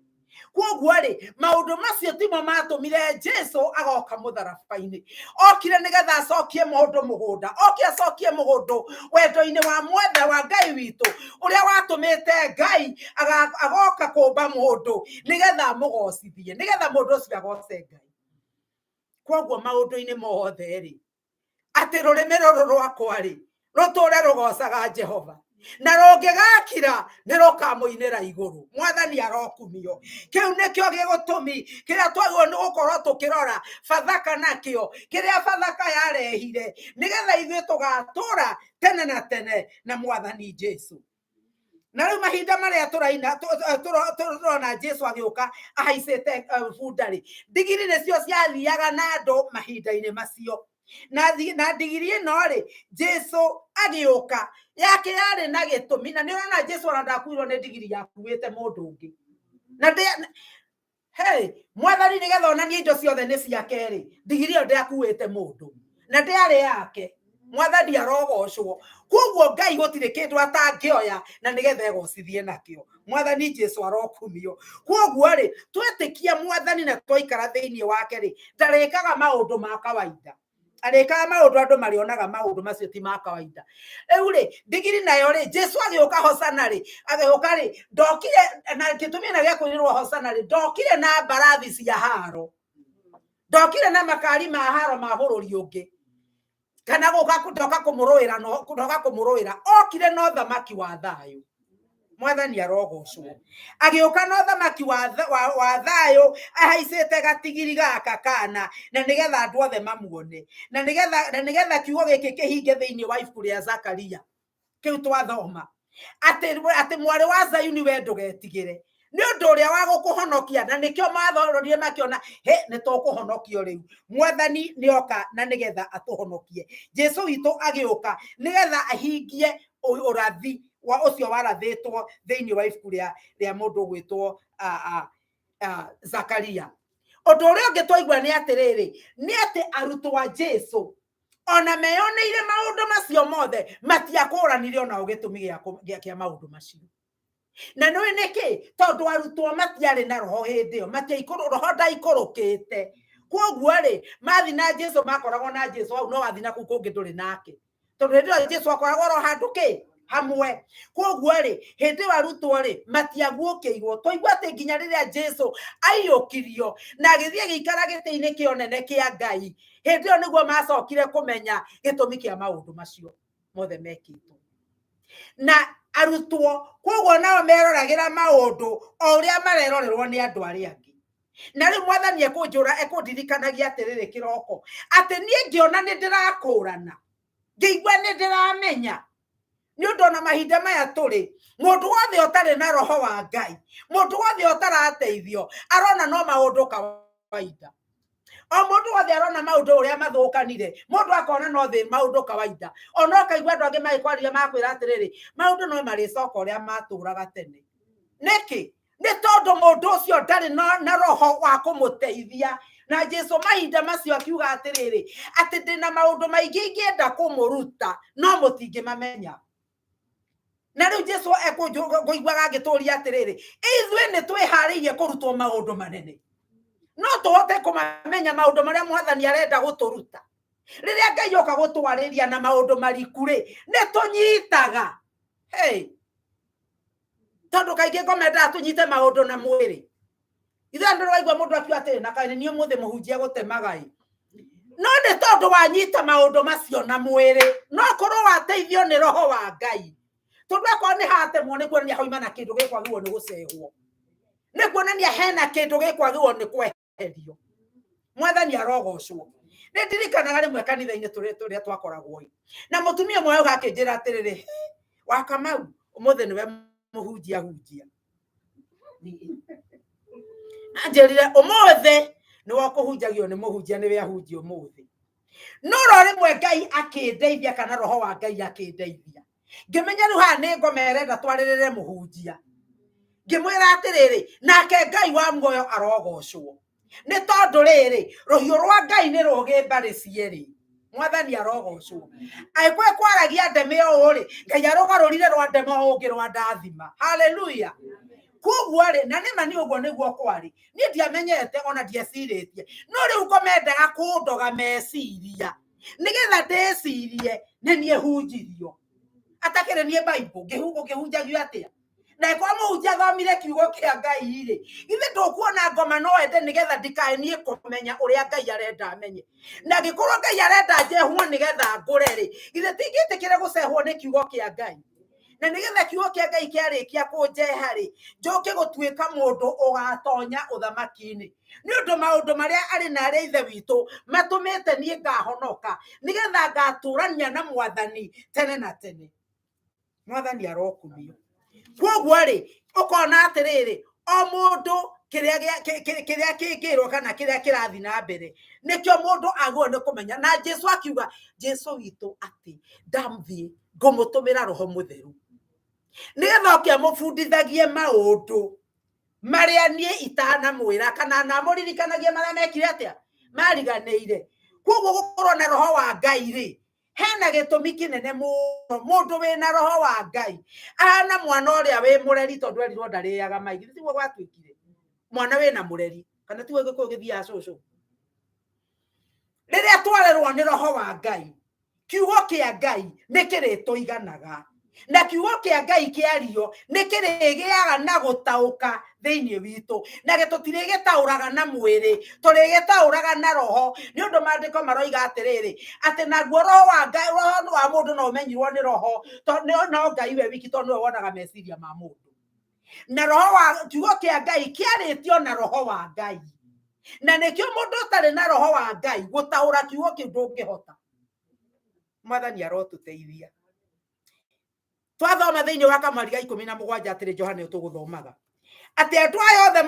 Koguo rĩ, maũndũ macio timo matũmire Jesu agoka mũtharaba-inĩ. Okire nĩgetha acokie mũndũ mũgũnda, oke acokie mũgũndũ wendo-inĩ wa mwethe wa Ngai witũ, ũrĩa watũmĩte Ngai agoka kũmba mũndũ nĩgetha amũgocithie, nĩgetha mũndũ ũcio agoce Ngai. Koguo maũndũ-inĩ mothe rĩ, atĩ rũrĩmĩ rũrũ rwakwa rĩ, rũtũre rũgocaga Jehova, na rũngĩgakira nĩ rũkamũinĩra igũrũ. Mwathani arokumio. Kĩu nĩkĩo gĩgũtũmi kĩrĩa twagĩrĩirwo nĩ gũkorwo tũkĩrora Bathaka nakĩo, kĩrĩa Bathaka yarehire, nĩgetha ithuĩ tũgatũra tene na tene na Mwathani Jesu. Na rĩu mahinda marĩa tũraina tũrona Jesu agĩũka ahaicĩte bunda rĩ, ndigiri nĩcio ciathiaga na andũ mahinda-inĩ macio. Na ndigiri ĩno rĩ, Jesu agĩũka yake yarĩ na gĩtũmi, na nĩ ũrona Jesu ona ndakuirwo nĩ ndigiri yakuĩte mũndũ ũngĩ na hey, Mwathani nĩgetha onanie indo ciothe nĩ ciake rĩ, ndigiri ĩyo ndĩakuĩte mũndũ na ndĩarĩ yake. Mwathani arogocwo. Koguo Ngai gũtirĩ kĩndũ atangĩoya na nĩgetha egocithie nakĩo. Mwathani Jesu arokumio. Koguo rĩ, twetĩkia Mwathani na twaikara thĩinĩ wake rĩ, ndarĩkaga maũndũ ma kawaida, arĩkaga maũndũ andũ marĩonaga maũndũ macio ti ma kawaida. Rĩu rĩ, ndigiri nayo rĩ, Jesu agĩũka hosana rĩ, agĩũka rĩ, ndokire na gĩtũmi na gĩa kũinĩrwo hosana rĩ, ndokire na mbarathi cia haro, ndokire na makari ma haro ma bũrũri ũngĩ, kana gũka ndoka kũmũrũĩra, no ndoka kũmũrũĩra. Okire na ũthamaki wa thayũ. Mwathani arogocwo. Agĩũka na ũthamaki wa thayũ, ahaicĩte gatigiri gaka kana, na nĩgetha andũ othe mamuone, na nĩgetha kiugo gĩkĩ kĩhinge thĩinĩ wa ibuku rĩa Zakaria kĩu twathoma, atĩ mwarĩ wa Zayuni, we ndũgetigĩre, nĩ ũndũ ũrĩa wa gũkũhonokia. Na nĩkĩo mathororire makĩona he nĩ tũkũhonokio rĩu, Mwathani nĩ oka na nĩgetha atũhonokie. Jesu witũ agĩũka nĩgetha ahingie ũrathi wa ũcio warathĩtwo thĩinĩ wa ibuku rĩa mũndũ ũgwĩtwo Zakaria. Ũndũ ũrĩa ũngĩ twaigua nĩ atĩrĩrĩ, nĩ atĩ arutwo a Jesu ona meyoneire maũndũ macio mothe, matiakũranire onao gĩtũmi gĩa maũndũ macio. Na nĩ nĩkĩ? Tondũ arutwo matiarĩ na roho hĩndĩ ĩyo, matiaikũrũ, roho ndaikũrũkĩte. Koguo rĩ, mathi na Jesu, makoragwo na Jesu hau, no wathi na kũu kũngĩ ndũrĩ nake, tondũ hĩndĩ ĩyo Jesu akoragwo oro handũ kĩ hamwe. Koguo rĩ, hĩndĩ ĩyo arutwo rĩ, matiaguũkĩirwo. Twaigua atĩ nginya rĩrĩa Jesu aiyũkirio na agĩthiĩ agĩikara gĩtĩ-inĩ kĩa ũnene kĩa Ngai, hĩndĩ ĩyo nĩguo macokire kũmenya gĩtũmi kĩa maũndũ macio mothe mekĩtwo. Na arutwo koguo nao meroragĩra maũndũ o ũrĩa marerorerwo nĩ andũ arĩa angĩ. Na rĩu Mwathani ekũnjũra, ekũndirikanagia atĩrĩrĩ kĩroko atĩ niĩ ngĩona nĩ ndĩrakũrana, ngĩigua nĩ ndĩramenya, nĩ ũndũ ona mahinda maya tũrĩ, mũndũ wothe ũtarĩ na roho wa Ngai, mũndũ wothe ũtarateithio, arona no maũndũ kawaida. O mũndũ wothe arona maũndũ ũrĩa mathũkanire, mũndũ akona no thĩ maũndũ kawaida. Ona ũkaigua andũ angĩ magĩkwarĩria makwĩra atĩrĩrĩ, maũndũ no marĩcoka ũrĩa matũraga tene. Nĩkĩ? Nĩ tondũ mũndũ ũcio ndarĩ na roho wa kũmũteithia. Na Jesu mahinda macio akiuga atĩrĩrĩ, atĩ ndĩna maũndũ maingĩ ingĩenda kũmũruta, no mũtingĩmamenya. Na rĩu Jesu ekũiguaga agĩtũria atĩrĩrĩ, ithuĩ nĩ twĩharĩirie kũrutwo maũndũ manene, no tũhote kũmamenya maũndũ marĩa Mwathani arenda gũtũruta. Rĩrĩa Ngai oka gũtwarĩria na maũndũ mariku rĩ, nĩ tũnyitaga. Hey, tondũ kaingĩ ngoma endaga tũnyite maũndũ na mwĩrĩ. Ithuĩ andũ raigua mũndũ akiuga atĩrĩ, na kaĩ niĩ ũmũthĩ mũhunjia gũtemaga ĩ, no nĩ tondũ wanyita maũndũ macio na mwĩrĩ. No korwo wateithio nĩ roho wa Ngai, tondũ akorwo nĩ hatemwo nĩ kuonania hauma na kĩndũ gĩkwagĩrĩirwo nĩ gũcehwo, nĩ kuonania hena kĩndũ gĩkwagĩrĩirwo nĩ kweherio. Mwathani arogocwo. Nĩ ndirikanaga rĩmwe kanitha-inĩ tũrĩa twakoragwo ĩ, na mũtumia ũmwe auga akĩnjĩra atĩrĩrĩ, wa Kamau, ũmũthĩ nĩwe mũhunjia hunjia. Anjĩrire ũmũthĩ nĩwe ũkũhunjagio nĩ mũhunjia, nĩwe ahunjia ũmũthĩ. No ro rĩmwe Ngai akĩndeithia, kana roho wa Ngai akĩndeithia, ngĩmenya rĩu haha nĩ ngoma ĩrenda twarĩrĩre mũhunjia. Ngĩmwĩra atĩrĩrĩ, nake Ngai wa muoyo arogocwo, nĩ tondũ rĩrĩ, rũhiũ rwa Ngai nĩ rũgĩ mbarĩ cierĩ. Mwathani arogocwo. Angĩkorwo kwaragia ndeme ũũ rĩ, Ngai arũgarũrire rwa ndema ũngĩ rwa ndathima. Haleluya. Koguo rĩ, na nĩma nĩ ũguo nĩguo kwarĩ. Niĩ ndiamenyete ona ndiecirĩtie, no rĩu ngomendaga kũndoga meciria nĩgetha ndĩcirie nĩ niĩ hunjirio, atakĩrĩ niĩ Bible ngĩhunjagio atĩa? Na ĩkorwo mũhunjia athomire kiugo kĩa Ngai rĩ, githĩ ndũkuona ngoma no ende nĩgetha ndikae niĩ kũmenya ũrĩa Ngai arenda menye? Na angĩkorwo Ngai arenda njehwo nĩgetha ngũre rĩ, githĩ tingĩtĩkĩre gũcehwo nĩ kiugo kĩa Ngai? Na nĩgetha kiugo kĩa Ngai kĩarĩkia kũnjeha rĩ, njoke gũtuĩka mũndũ ũgatonya ũthamaki-inĩ, nĩ ũndũ maũndũ marĩa arĩ na arĩa Ithe witũ matũmĩte niĩ ngahonoka, nĩgetha ngatũrania na Mwathani tene na tene. Mwathani arokumio. Koguo rĩ, ũkona atĩrĩrĩ, o mũndũ kĩrĩa kĩrĩa kĩngĩrwo kana kĩrĩa kĩrathiĩ na mbere nĩkĩo mũndũ agĩrĩirwo nĩ kũmenya. Na Jesu akiuga, Jesu witũ atĩ ndamthiĩ ngũmũtũmĩra roho mũtheru nĩgetha oke amũbundithagie maũndũ marĩa niĩ itanamwĩra, kana namũririkanagie marĩa mekire atĩa mariganĩire. Koguo gũkorwo na roho wa Ngai rĩ, hena gĩtũmi kĩnene mũno. Mũndũ wĩna roho wa Ngai ahana mwana ũrĩa wĩ mũreri, tondũ erirwo ndarĩaga mai. Githĩ tiguo gwatuĩkire? Mwana wĩna mũreri, kana tiguo Gĩkũyũ gĩthiaga cũcũ? Rĩrĩa twarerwo nĩ roho wa Ngai, kiugo kĩa Ngai nĩ kĩrĩtũiganaga, na kiugo kĩa Ngai kĩario nĩ kĩrĩgĩaga na gũtaũka thĩinĩ witũ, na tũtirĩgĩtaũraga na mwĩrĩ, tũrĩgĩtaũraga na roho. Nĩ ũndũ maandĩko maroiga atĩrĩrĩ, atĩ naguo roho wa Ngai, roho wa mũndũ no ũmenyirwo nĩ roho, no Ngai we wiki, tondũ nĩwe wonaga meciria ma mũndũ. Na roho wa kiugo kĩa Ngai kĩarĩtio na roho wa Ngai, na nĩkĩo mũndũ ũtarĩ na roho wa Ngai gũtaũra kiugo kĩu ndũngĩhota. Mwathani arotũteithia. Twathoma thĩinĩ wa kamweri ga 17 atĩrĩ, Johana ũyũ tũgũthomaga atĩ andũ aya othe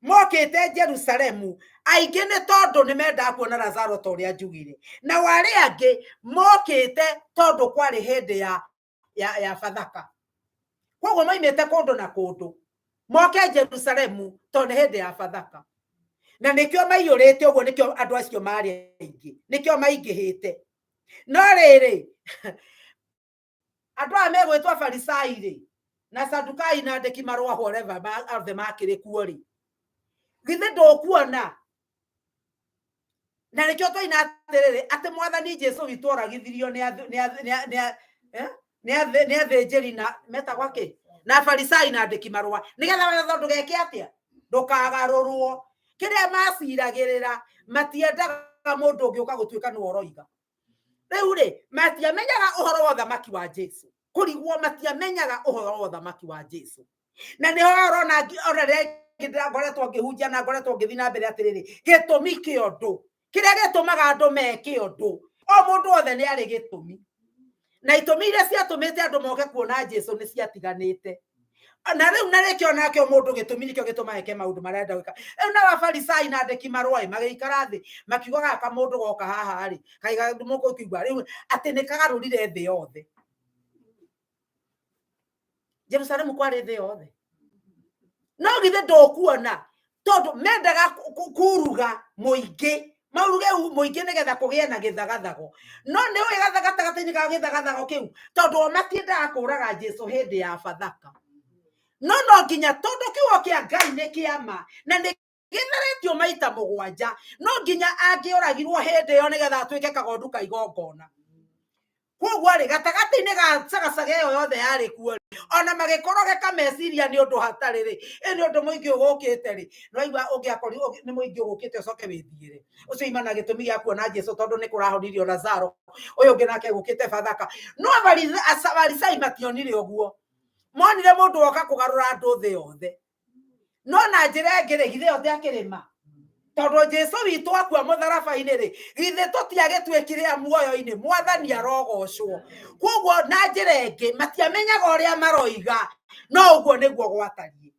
mokĩte Jerusalemu, aingĩ nĩ tondũ nĩ mendaga kuona Lazaro ta ũrĩa njugire, na arĩa angĩ mokĩte tondũ kwarĩ hĩndĩ ya Bathaka. Koguo maimĩte kũndũ na kũndũ moke Jerusalemu tondũ nĩ hĩndĩ ya Bathaka, na nĩkĩo maiyũrĩte ũguo, nĩkĩo andũ acio marĩ aingĩ, nĩkĩo maingĩhĩte. No rĩrĩ, andũ aya megwĩtwo Farisai rĩ, na Sadukai na andĩki marũa whatever othe makĩrĩ kuo rĩ, githĩ ndũkuona? Na nĩkĩo twaina atĩrĩrĩ, atĩ Mwathani Jesu witũ oragithirio nĩ athĩnjĩri na metagwo akĩ na Farisai na andĩki marũa, nĩgetha watho ndũgeke atĩa, ndũkagarũrwo. Kĩrĩa maciragĩrĩra, matiendaga mũndũ ũngĩ ũka gũtuĩka nĩwe ũroiga. Rĩu rĩ, matiamenyaga ũhoro wa ũthamaki wa Jesu. Kũrigwo matiamenyaga ũhoro wa ũthamaki wa Jesu. Na nĩho ũrona ona rĩngĩ ngoretwo ngĩhunjia na ngoretwo ngĩthiĩ na mbere atĩrĩrĩ, gĩtũmi kĩa ũndũ kĩrĩa gĩtũmaga andũ meke ũndũ, o mũndũ wothe nĩ arĩ gĩtũmi, na itũmi iria ciatũmĩte andũ moke kuona Jesu nĩ ciatiganĩte. Na rĩu na rĩkĩo nakĩo mũndũ gĩtũmi nĩkĩo gĩtũmaga eke maũndũ marĩa arenda gwĩka. Rĩu nao Afarisai na andĩki marũa magĩikara thĩ makiuga, gaka mũndũ goka haha rĩ, kaiga mũkũigua rĩu atĩ nĩ kagarũrire thĩ yothe. Jerusalemu kwarĩ thĩ yothe, no githĩ ndũkuona tondũ mendaga kuruga mũingĩ, mauruge mũingĩ nĩgetha kũgĩe na gĩthagathago. No nĩ ũĩ gatagatĩ-inĩ ka gĩthagathago kĩu, tondũ o matiendaga kũraga Jesu hĩndĩ ya Bathaka, no no nginya, tondũ kiugo kĩa Ngai nĩ kĩama na nĩ gĩtheretio maita mũgwanja, no nginya angĩoragirwo hĩndĩ ĩyo nĩgetha atuĩke kagondu ka igongona. Koguo rĩ, gatagatĩ-inĩ ga cagacaga ĩyo yothe yarĩ kuo rĩ, ona magĩkorogeka meciria nĩ ũndũ hatarĩ rĩ, ĩ nĩ ũndũ mũingĩ ũgũkĩte rĩ, nĩwaigua ũngĩakorirwo nĩ mũingĩ ũgũkĩte ũcoke wĩthiĩre. Ũcio ima na gĩtũmi gĩa kuona Jesu tondũ nĩ kũrahonirio Lazaro, ũyũ ũngĩ nake gũkĩte Bathaka. No Afarisai mationire ũguo, monire mũndũ woka kũgarũra andũ thĩ yothe. No na njĩra ĩngĩ rĩ, githĩ othe akĩrĩma, tondũ Jesu witũ akua mũtharaba-inĩ rĩ, githĩ tũtiagĩtuĩkire a muoyo-inĩ? Mwathani arogocwo. Koguo na njĩra ĩngĩ matiamenyaga ũrĩa maroiga, no ũguo nĩguo gwatariĩ.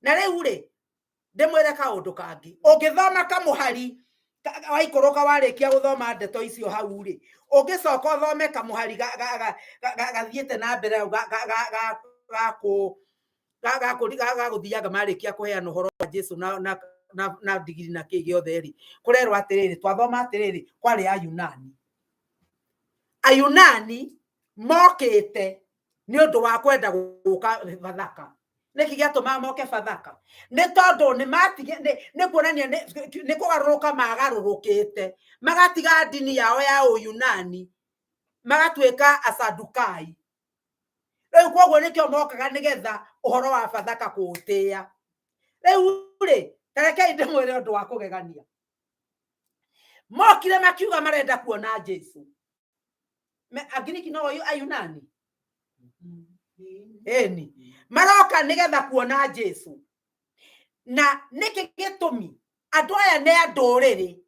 Na rĩu rĩ, ndĩmwĩre kaũndũ kangĩ, ũngĩthoma kamũhari waikũrũka, warĩkia gũthoma ndeto icio hau rĩ, ũngĩcoka ũthome kamũhari gathiĩte na mbere hau ga gũthianga marĩkia kũheana ũhoro wa Jesu na ndigiri na kĩ gĩothe rĩ, kũrerwo atĩrĩrĩ, twathoma atĩrĩrĩ, kwarĩ Ayunani. Ayunani mokĩte nĩ ũndũ wa kwenda gũka Bathaka. Nĩkĩ gĩatũmaga moke Bathaka? Nĩ tondũ nĩ matige nĩ kuonania nĩ kũgarũrũka magarũrũkĩte, magatiga ndini yao ya Ũyunani, magatuĩka Asadukai. Rĩu koguo nĩkĩo mokaga, nĩgetha ũhoro wa Bathaka kũũtĩĩa. Rĩu rĩ, tarekei ndĩmwĩre ũndũ wa kũgegania. Mokire makiuga marenda kuona Jesu. Angiriki no Ayunani ĩni maroka nĩgetha kuona Jesu. Na nĩkĩ gĩtũmi? Andũ aya nĩ a ndũrĩrĩ.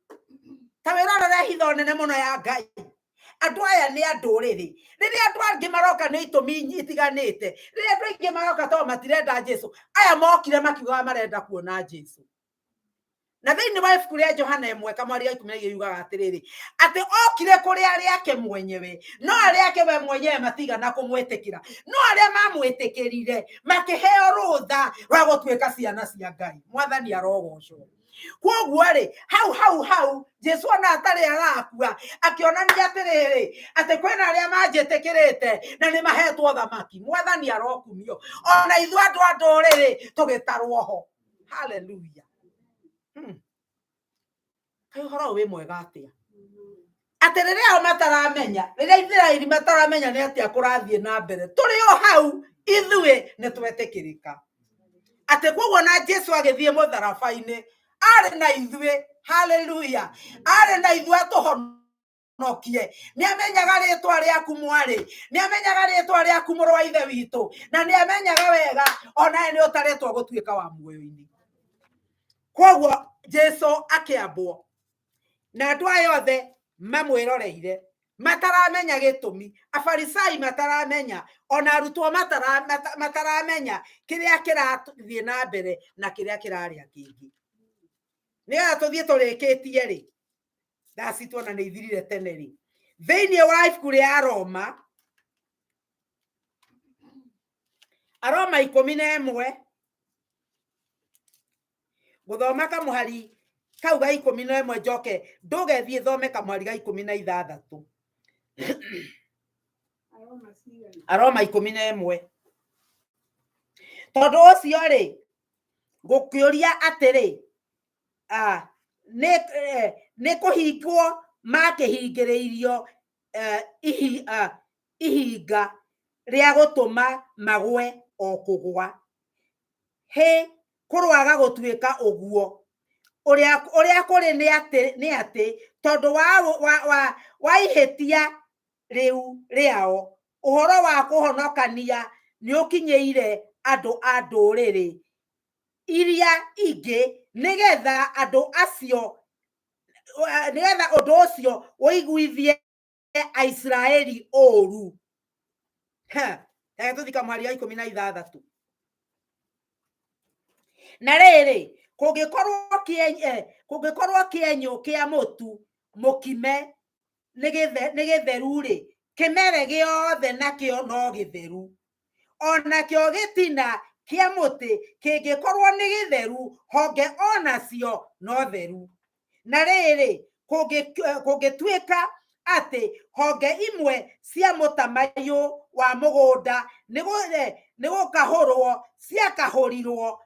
Ta wĩrorere hitho nene mũno ya Ngai. Andũ aya nĩ a ndũrĩrĩ. Rĩrĩa andũ angĩ maroka nĩ itũmi itiganĩte, rĩrĩa andũ aingĩ maroka tondũ matirenda Jesu, aya mokire makiugaga marenda kuona Jesu. Na thĩinĩ wa ibuku rĩa Johana 1:12 yugaga atĩrĩrĩ, atĩ okire kũrĩ arĩa ake mwenyewe, no arĩa ake we mwenyewe matigana kũmwĩtĩkĩra, no arĩa mamwĩtĩkĩrire makĩheo rũtha rwa gũtuĩka ciana cia Ngai. Mwathani arogocwo. Koguo rĩ, hau hau hau Jesu ona atarĩ arakua akĩonania atĩrĩrĩ, atĩ kwĩna arĩa manjĩtĩkĩrĩte na nĩ mahetwo thamaki. Mwathani arokumio. Ona ithuĩ andũ a ndũrĩrĩ tũgĩtarwo ho. Haleluya. Kaĩ ũhoro ũyũ wĩ mwega atĩa, atĩ rĩrĩa o mataramenya, rĩrĩa Isiraeli mataramenya nĩ atĩa kũrathiĩ na mbere, tũrĩ o hau ithuĩ nĩ twetĩkĩrĩka. Atĩ koguo na Jesu agĩthiĩ mũtharaba-inĩ arĩ na ithuĩ. Haleluya. Arĩ na ithuĩ atũhonokie. Nĩ amenyaga rĩtwa rĩaku mwarĩ, nĩ amenyaga rĩtwa rĩaku mũrũ wa ithe witũ, na nĩ amenyaga wega onawe nĩ ũtarĩtwo gũtuĩka wa muoyo-inĩ. Koguo Jesu akĩambwo na andũ aya othe mamwĩroreire mataramenya gĩtũmi, Afarisai mataramenya, ona arutwo mataramenya kĩrĩa kĩrathiĩ na mbere na kĩrĩa kĩrarĩa kĩngĩ. Nĩgetha tũthiĩ tũrĩkĩtie rĩ, thaa citũ ona nĩ ithirire tene rĩ, thĩinĩ wa ibuku rĩa Aroma, Aroma 11, gũthoma kamũhari kau ga 11, njoke ndũgethiĩ thome kamũhari ga 16. Aroma cigana? Aroma 11. Tondũ ũcio rĩ, gũkĩũria atĩrĩ, nĩ kũhingwo makĩhingĩrĩirio ihinga rĩa gũtũma magwe o kũgwa. Hĩ, kũroaga gũtuĩka ũguo. Ũrĩa kũrĩ nĩ atĩ tondũ wa ihĩtia rĩu rĩao, Ũhoro wa kũhonokania nĩ ũkinyĩire andũ a ndũrĩrĩ iria ingĩ, nĩgetha andũ acio, nĩgetha ũndũ ũcio ũiguithie Aisiraeli ũũru. Reke tũthika mũhari wa 16. Na rĩrĩ, kũngĩkorwo kĩenyũ kĩa mũtu mũkime nĩ gĩtheru-rĩ, kĩmere gĩothe nakĩo no gĩtheru. O nakĩo gĩtina kĩa mũtĩ kĩngĩkorwo nĩ gĩtheru, honge o nacio no theru. Na rĩrĩ, kũngĩtuĩka atĩ honge imwe cia mũtamaiyũ wa mũgũnda nĩ gũkahũrwo ciakahũrirwo,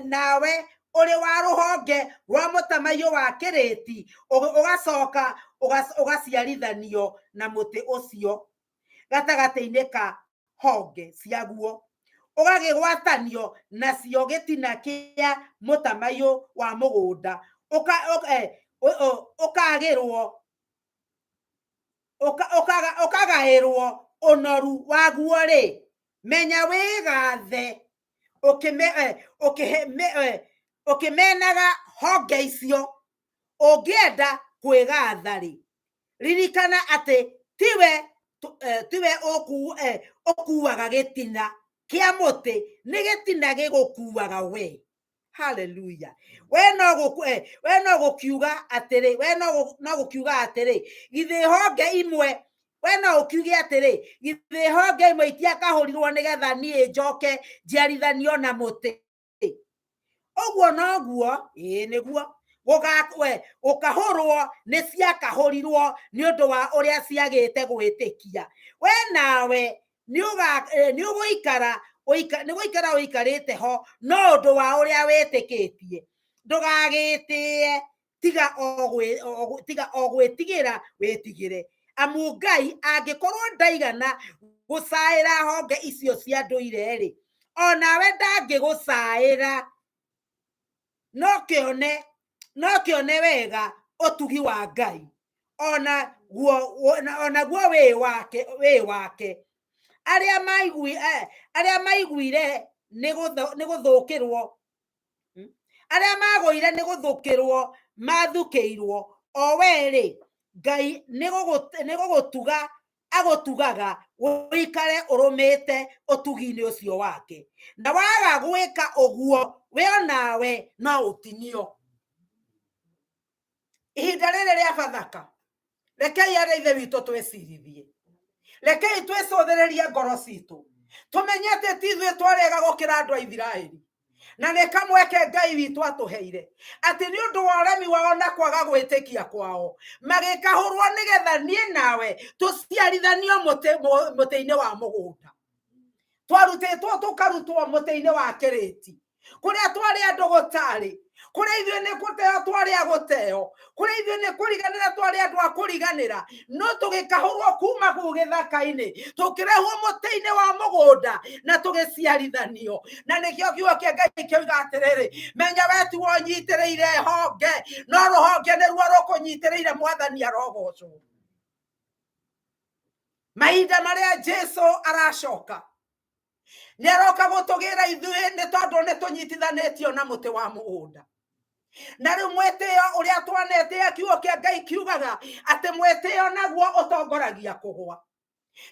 nawe ũrĩ wa rũhonge rwa mũtamaiyũ wa kĩrĩti, ũgacoka ũgaciarithanio na mũtĩ ũcio gatagatĩ-inĩ ka honge ciaguo, ũgagĩgwatanio nacio gĩtina kĩa mũtamaiyũ wa mũgũnda, ũkagĩrwo ũkagaĩrwo ũnoru waguo-rĩ, menya wĩgathe ũkĩmenaga honge icio. Ũngĩenda kwĩgatha-rĩ, ririkana atĩ tiwe tiwe ũkuaga gĩtina kĩa mũtĩ, nĩ gĩtina gĩgũkuaga we. Haleluya. We no we no gũkiuga atĩrĩ, we no gũkiuga atĩrĩ, githĩ honge imwe, we no ũkiuge atĩrĩ, githĩ honge imwe itiakahũrirwo nĩgetha niĩ njoke njiarithanio na mũtĩ? Ũguo noguo, ĩĩ nĩguo, gũkahũrwo nĩ ciakahũrirwo nĩ ũndũ wa ũrĩa ciagĩte gwĩtĩkia. We nawe nĩ ũgũikara nĩ gũikara ũikarĩte ho no ũndũ wa ũrĩa wĩtĩkĩtie. Ndũgagĩtĩe, tiga o gwĩtigĩra wĩtigĩre. Amu Ngai angĩkorwo ndaigana gũcaĩra honge icio cia ndũire-rĩ, onawe ndangĩgũcaĩra. No kĩone wega ũtugi wa Ngai, onaguo wĩ wake. Arĩa maiguire nĩ gũthũkĩrwo, arĩa magũire nĩ gũthũkĩrwo mathukĩirwo, o we-rĩ, Ngai nĩ gũgũtuga agũtugaga ũikare ũrũmĩte ũtugi-inĩ ũcio wake. Na waga gwĩka ũguo, we onawe no ũtinio. Ihinda rĩrĩ rĩa Bathaka, rekei arĩa ithe witũ twĩcirithie, rekei twĩcũthĩrĩrie ngoro citũ, tũmenye atĩ ti ithuĩ twarĩega gũkĩra andũ a Isiraeli. Na nĩ kamweke Ngai witũ atũheire atĩ nĩ ũndũ wa ũremi wao na kwaga gwĩtĩkia kwao magĩkahũrwo, nĩgetha niĩ nawe tũciarithanio mũtĩ-inĩ wa mũgũnda. Twarutĩtwo tũkarutwo mũtĩ-inĩ wa kĩrĩti, kũrĩa twarĩ andũ gũtarĩ, kũrĩa ithuĩ nĩ gũteo twarĩ a gũteo, kũrĩa ithuĩ nĩ kũriganĩra twarĩ andũ a kũriganĩra, no tũgĩkahũrwo kuma kũu gĩthaka-inĩ, tũkĩrehwo mũtĩ-inĩ wa mũgũnda na tũgĩciarithanio. Na nĩkĩo kiugo kĩa Ngai kĩoiga atĩrĩrĩ, menya we tiwe ũnyitĩrĩire honge, no rũhonge nĩruo rũkũnyitĩrĩire. Mwathani arogocwo. Mahinda marĩa Jesu aracoka, nĩ aroka gũtũgĩra ithuĩ, nĩ tondũ nĩ tũnyitithanĩtio na mũtĩ wa mũgũnda. Na rĩu mwĩtĩo ũrĩa twanetĩa, kiugo kĩa Ngai kiugaga atĩ mwĩtĩo naguo ũtongoragia kũgwa.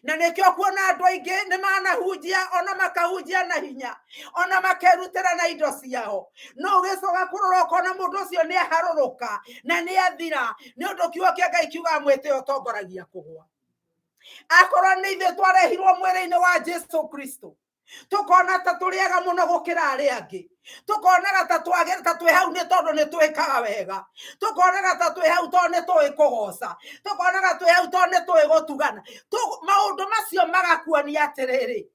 Na nĩkĩo kuona andũ aingĩ nĩ manahunjia, ona makahunjia na hinya, ona makerutĩra na indo ciao, no ũgĩcoka kũrora ũkona mũndũ ũcio nĩ aharũrũka na nĩ athira, nĩ ũndũ kiugo kĩa Ngai kiugaga mwĩtĩo ũtongoragia kũgwa. Akorwo nĩ ithuĩ twarehirwo mwĩrĩ-inĩ wa Jesu Kristo, tukona ta tũrĩaga mũno gũkĩra arĩa angĩ, tukonaga ta twagĩrĩte ta twĩ hau nĩ tondũ nĩ twĩkaga wega, tukonaga ta twĩ hau tondũ nĩ tũĩ kũgoca, tukonaga twĩ hau tondũ nĩ tũĩ gũtugana, maũndũ macio magakuonia atĩrĩrĩ,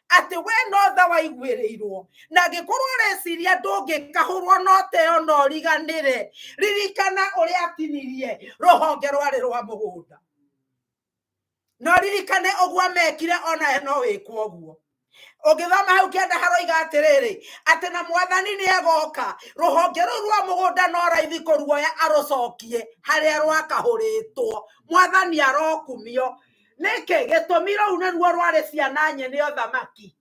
atĩ we no tha waiguĩrĩirwo. Na angĩkorwo ũreciria ndũngĩkahũrwo no teo no ũriganĩre, ririkana ũrĩa atinirie rũhonge rwarĩ rwa mũgũnda. No ririkane ũguo mekire, onawe no wĩkwo ũguo. Ũngĩthoma hau kĩanda haroiga atĩrĩrĩ, atĩ na Mwathani nĩ agoka, rũhonge rũu rwa mũgũnda no raithi kũruoya arũcokie harĩa rwakahũrĩtwo. Mwathani arokumio. Nĩkĩ gĩtũmi rũu nĩruo rwarĩ ciana nyene ũthamaki.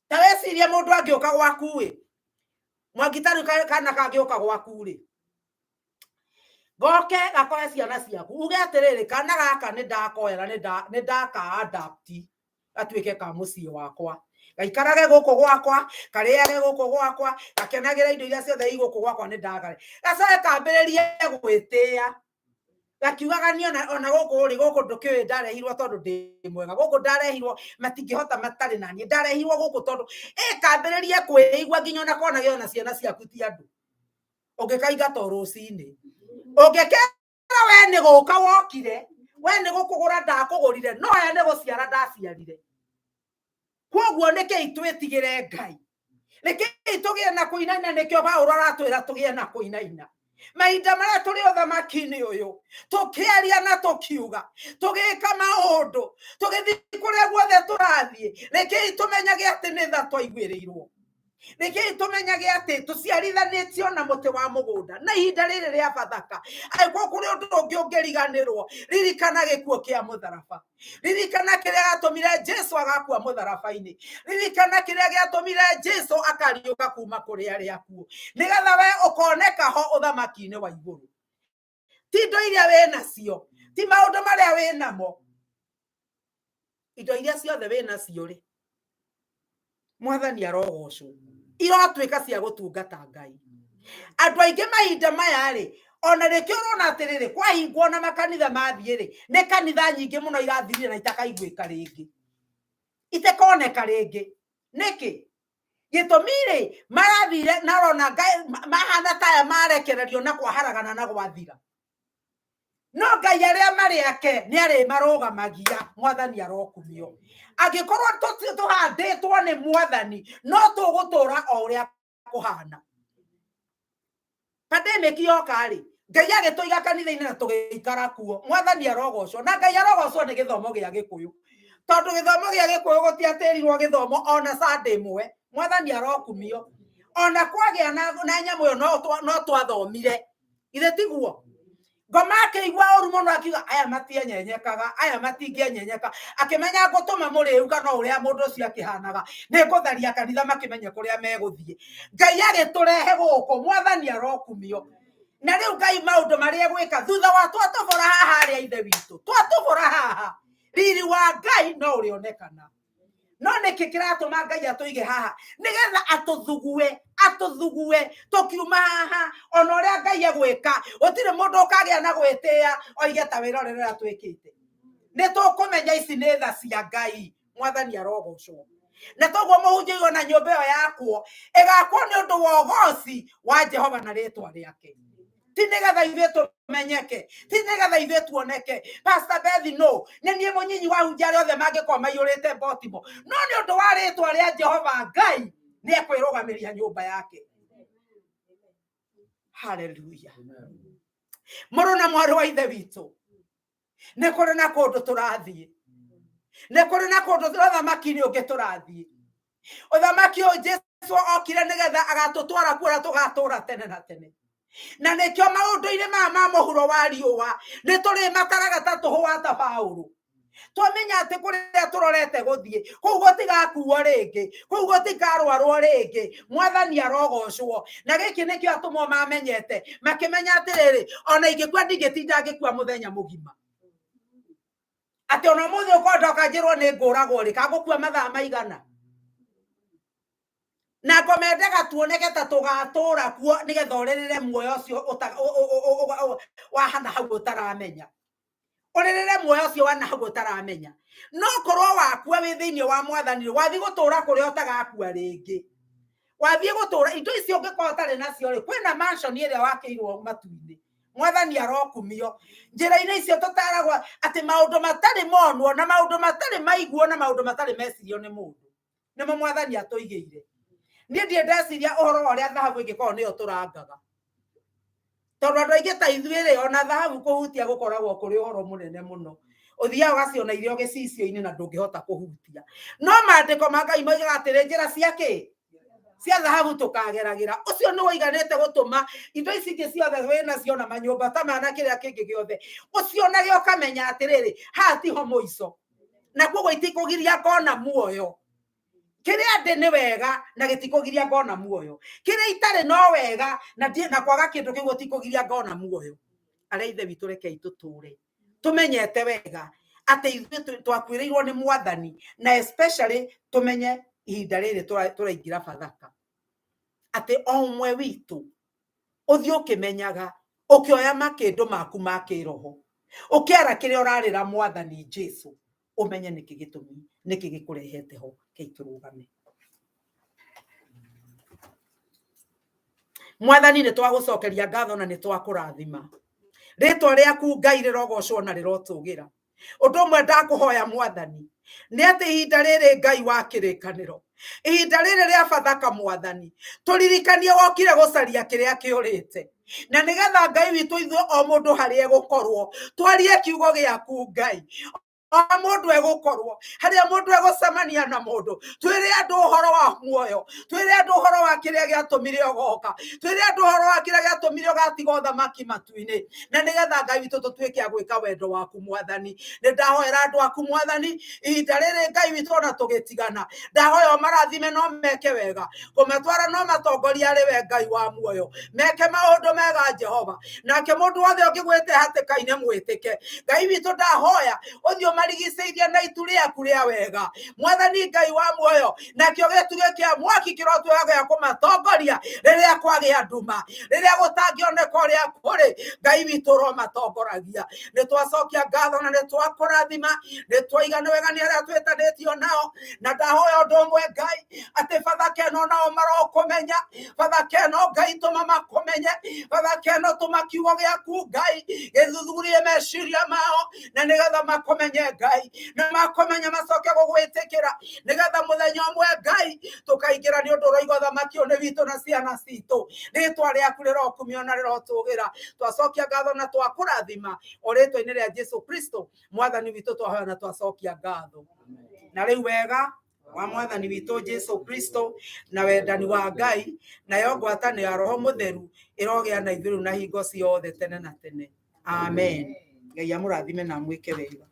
Ta wĩcirie mũndũ angĩũka gwaku ĩ, Mwangi ta rĩu kana kangĩũka gwaku rĩ, goke gakoe ciana ciaku, uge atĩrĩrĩ, kana gaka nĩ ndakoya na nĩ ndaka adapt gatuĩke ka mũciĩ wakwa, gaikarage gũkũ gwakwa, karĩage gũkũ gwakwa, gakenagĩre indo iria ciothe i gũkũ gwakwa, nĩ ndagare. Gacoke kambĩrĩrie gwĩtĩĩa gakiugaga niĩ ona gũkũ rĩ, gũkũ ndũkĩũĩ ndarehirwo tondũ ndĩ mwega, gũkũ ndarehirwo matingĩhota matarĩ na niĩ, ndarehirwo gũkũ tondũ ĩkambĩrĩrie kwĩigua nginya ona konage ona ciana ciaku ti andũ. Ũngĩkaingata o rũcinĩ, ũngĩkera we nĩ gũka wokire, we nĩ gũkũgũra ndakũgũrire, no aya nĩ gũciara ndaciarire. Kwoguo nĩkĩi twĩtigĩre Ngai, nĩkĩi tũgĩe na kũinaina? Nĩkĩo Paũlũ aratwĩra tũgĩe na kũinaina mahinda marĩa tũrĩ ũthamaki-inĩ ũyũ, tũkĩaria na tũkiuga, tũgĩka maũndũ, tũgĩthiĩ kũrĩa guothe tũrathiĩ. Nĩkĩi tũmenyage atĩ nĩ tha twaiguĩrĩirwo? Nĩkĩi tũmenyage atĩ tũciarithanĩtio na mũtĩ wa mũgũnda? Na ihinda rĩrĩ rĩa Bathaka, angĩkorwo kũrĩ ũndũ ũngĩ ũngĩriganĩrwo, ririkana gĩkuũ kĩa mũtharaba, ririkana kĩrĩa gĩatũmire Jesu agakua mũtharaba-inĩ, ririkana kĩrĩa gĩatũmire Jesu akariũka kuma kũrĩ arĩa akuũ, nĩgetha we ũkoneka ho ũthamaki-inĩ wa igũrũ. Ti indo iria wĩ nacio, ti maũndũ marĩa wĩ namo, indo iria ciothe wĩ nacio rĩ, Mwathani arogocwo, iratuĩka cia gũtungata Ngai. Andũ aingĩ mahinda maya rĩ, ona nĩkĩo ũrona atĩrĩrĩ, kwahingwo na makanitha mathiĩ rĩ, nĩ kanitha nyingĩ mũno irathirire na itakaiguĩka rĩngĩ, itakoneka rĩngĩ. Nĩkĩ gĩtũmi rĩ, marathire na ũrona Ngai mahana taya marekererio na kwaharagana na gwathira. No Ngai arĩa marĩ ake nĩ arĩmarũgamagia. Mwathani arokumio. Angĩkorwo tũhandĩtwo nĩ Mwathani, no tũgũtũra o ũrĩa kũhana. Pandemic yoka rĩ, Ngai agĩtũiga kanitha-inĩ na tũgĩikara kuo. Mwathani arogocwo. Na Ngai arogocwo nĩ gĩthomo gĩa Gĩkũyũ, tondũ gĩthomo gĩa Gĩkũyũ gũtiatĩrirwo gĩthomo ona Sunday ĩmwe. Mwathani arokumio. Ona kwagĩa na nyamũ ĩyo no twathomire, ithe tiguo? Ngoma akĩigua ũru mũno, akiuga aya matienyenyekaga, aya matingĩenyenyeka. Akĩmenya ngũtũma mũrĩu kana ũrĩa mũndũ ũcio akĩhanaga, nĩ ngũtharia kanitha makĩmenye kũrĩa megũthiĩ. Ngai agĩtũrehe gũkũ. Mwathani arokumio. Na rĩu Ngai maũndũ marĩa egwĩka thutha wa twatũbora haha, arĩa ithe witũ twatũbora haha, riri wa Ngai no ũrĩonekana. No nĩkĩ kĩratũma Ngai atũige haha? Nĩgetha atũthugue, atũthugue tũkiuma haha. Ona ũrĩa Ngai egwĩka, gũtirĩ mũndũ ũkagĩa na gwĩtĩĩa oige ta wĩra ũrĩa ũrĩa twĩkĩte. Nĩ tũkũmenya ici nĩ tha cia Ngai. Mwathani arogocwo. Na toguo mũhunjia igona nyũmba ĩyo yakwo, ĩgakwo nĩ ũndũ wa ũgoci wa Jehova na rĩtwa rĩake, ti nĩgetha ithuĩ tũmenyeke, ti nĩgetha ithuĩ tuoneke. Pastor Beth, no nĩ niĩ mũnyinyi wa hunjia arĩa othe mangĩkorwo maiyũrĩte Baltimore, no nĩ ũndũ wa rĩtwa rĩa Jehova Ngai nĩ ekwĩrũgamĩria nyũmba yake. Haleluya. Mũrũ na mwarĩ wa ithe witũ, nĩ kũrĩ na kũndũ tũrathiĩ, nĩ kũrĩ na kũndũ ũthamaki-inĩ ũngĩ tũrathiĩ. Ũthamaki ũyũ Jesu okire nĩgetha agatũtwara kuo ũrĩa tũgatũra tene na tene. Na nĩkĩo maũndũ-inĩ maya ma mũhuro wa riũa nĩ tũrĩmataraga ta tũhũa ta Paũlũ, twamenya atĩ kũrĩa tũrorete gũthiĩ kũu gũtigakuo rĩngĩ, kũu gũtikarwarwo rĩngĩ. Mwathani arogocwo. Na gĩkĩ nĩkĩo atũmwo mamenyete, makĩmenya atĩrĩrĩ, ona ingĩkua ndingĩtinda ngĩkua mũthenya mũgima, atĩ ona ũmũthĩ ũkorwo ndoka njĩrwo nĩ ngũragwo rĩ, kangũkua mathaa maigana. Na ngomendaga tuoneke ta tũgatũra kuo, nĩgetha ũrĩrĩre muoyo ũcio wahana hau ũtaramenya, ũrĩrĩre muoyo ũcio wana hau ũtaramenya. No korwo wakua wĩ thĩinĩ wa Mwathani rĩ, wathiĩ gũtũra kũrĩa ũtagakua rĩngĩ, wathiĩ gũtũra indo icio ũngĩkorwo ũtarĩ nacio rĩ, kwĩna mansion ĩrĩa wakĩirwo matu-inĩ. Mwathani arokumio. Njĩra-inĩ icio tũtaragwo atĩ maũndũ matarĩ monwo na maũndũ matarĩ maiguo na maũndũ matarĩ mecirio nĩ mũndũ nĩmo Mwathani atũigĩire. Niĩ ndirĩ ndeciria ũhoro wa ũrĩa thahabu ĩngĩkorwo nĩyo tũrangaga, tondũ andũ aingĩ ta ithuĩ rĩ, ona thahabu kũhutia gũkoragwo kũrĩ ũhoro mũnene mũno. Ũthiaga ũgaciona iria gĩcicio-inĩ na ndũngĩhota kũhutia. No maandĩko ma Ngai moigaga atĩrĩ, njĩra cia kĩ Cia thahabu tũkageragĩra. Ũcio nĩ waiganĩte gũtũma indo ici ingĩ ciothe wĩ nacio na manyũmba ta maya na kĩrĩa kĩngĩ gĩothe. Ũcionage ũkamenya atĩrĩrĩ, haha tiho mũico. Na koguo itikũgiria ngona muoyo. Kĩrĩa ndĩ nĩ wega na gĩtikũgiria ngona muoyo. Kĩrĩa itarĩ no wega na na kwaga kĩndũ kĩu gũtikũgiria ngona muoyo. Arĩa ithe witũ rekei tũtũre tũmenyete wega atĩ ithuĩ twakuĩrĩirwo nĩ mwathani, na especially tũmenye ihinda rĩrĩ tũraingĩra Bathaka, atĩ o ũmwe witũ ũthiĩ ũkĩmenyaga ũkĩoya makĩndũ maku ma kĩroho, ũkĩara kĩrĩa ũrarĩra mwathani Jesu, ũmenye nĩkĩ gĩtũmi, nĩkĩ gĩkũrehete ho. Kei tũrũgame. Mwathani, nĩ twagũcokeria ngatho na nĩ twakũrathima. Rĩtwa rĩaku Ngai rĩrogocwo na rĩrotũgĩra. Ũndũ ũmwe ndakũhoya mwathani nĩ atĩ ihinda rĩrĩ Ngai wa kĩrĩkanĩro, ihinda rĩrĩ rĩa Bathaka mwathani, tũririkanie wokire gũcaria kĩrĩa kĩũrĩte, na nĩgetha Ngai witũ ithuĩ o mũndũ harĩa egũkorwo twarie kiugo gĩaku Ngai, o mũndũ egũkorwo harĩa mũndũ egũcemania na mũndũ, twĩre andũ ũhoro wa muoyo, twĩre andũ ũhoro wa kĩrĩa gĩatũmire ũgoka, twĩre andũ ũhoro wa kĩrĩa gĩatũmire ũgatiga ũthamaki matu-inĩ, na nĩgetha Ngai witũ tũtuĩke a gwĩka wendo waku mwathani. Nĩ ndahoera andũ aku mwathani ihinda rĩrĩ Ngai witũ ona tũgĩtigana, ndahoya ũmarathime no meke wega, kũmatwara no matongoria arĩ we Ngai wa muoyo, meke maũndũ mega Jehova, nake mũndũ wothe ũngĩgwĩte hatĩka-inĩ mwĩtĩke. Ngai witũ ndahoya ũthiĩ ũmarigicĩirie na itu rĩaku rĩa wega mwathani Ngai wa muoyo, nakĩo gĩtugĩ kĩa mwaki kĩrotuĩka gĩa kũmatongoria rĩrĩa kwagĩa nduma, rĩrĩa gũtangĩoneka ũrĩa kũrĩ. Ngai witũ ũromatongoragia. Nĩ twacokia ngatho na nĩ twakũrathima, nĩ twaiga nĩ wega nĩ arĩa twĩtanĩtio nao, na ndahoya ũndũ ũmwe Ngai, atĩ Bathaka ĩno nao marokũmenya, Bathaka ĩno Ngai tũma makũmenye, Bathaka ĩno tũma kiugo gĩaku Ngai gĩthuthurie meciria mao, na nĩgetha makũmenye Ngai, na makũmenya macoke gũgwĩtĩkĩra, nĩgetha mũthenya ũmwe Ngai tũkaingĩra nĩ ũndũ ũroiga ũthamaki ũyũ nĩ witũ na ciana citũ. Rĩtwa rĩaku rĩrokumio na rĩrotũgĩra. Twacokia ngatho na twakũrathima o rĩtwa-inĩ rĩa Jesu Kristo mwathani witũ, twahoya na twacokia ngatho. Na rĩu wega wa mwathani witũ Jesu Kristo na wendani wa Ngai nayo ngwatanĩro ya Roho Mũtheru ĩrogĩa na ithuĩ rĩu na hingo ciothe tene na tene. Amen. Ngai amũrathime na amwĩke wega.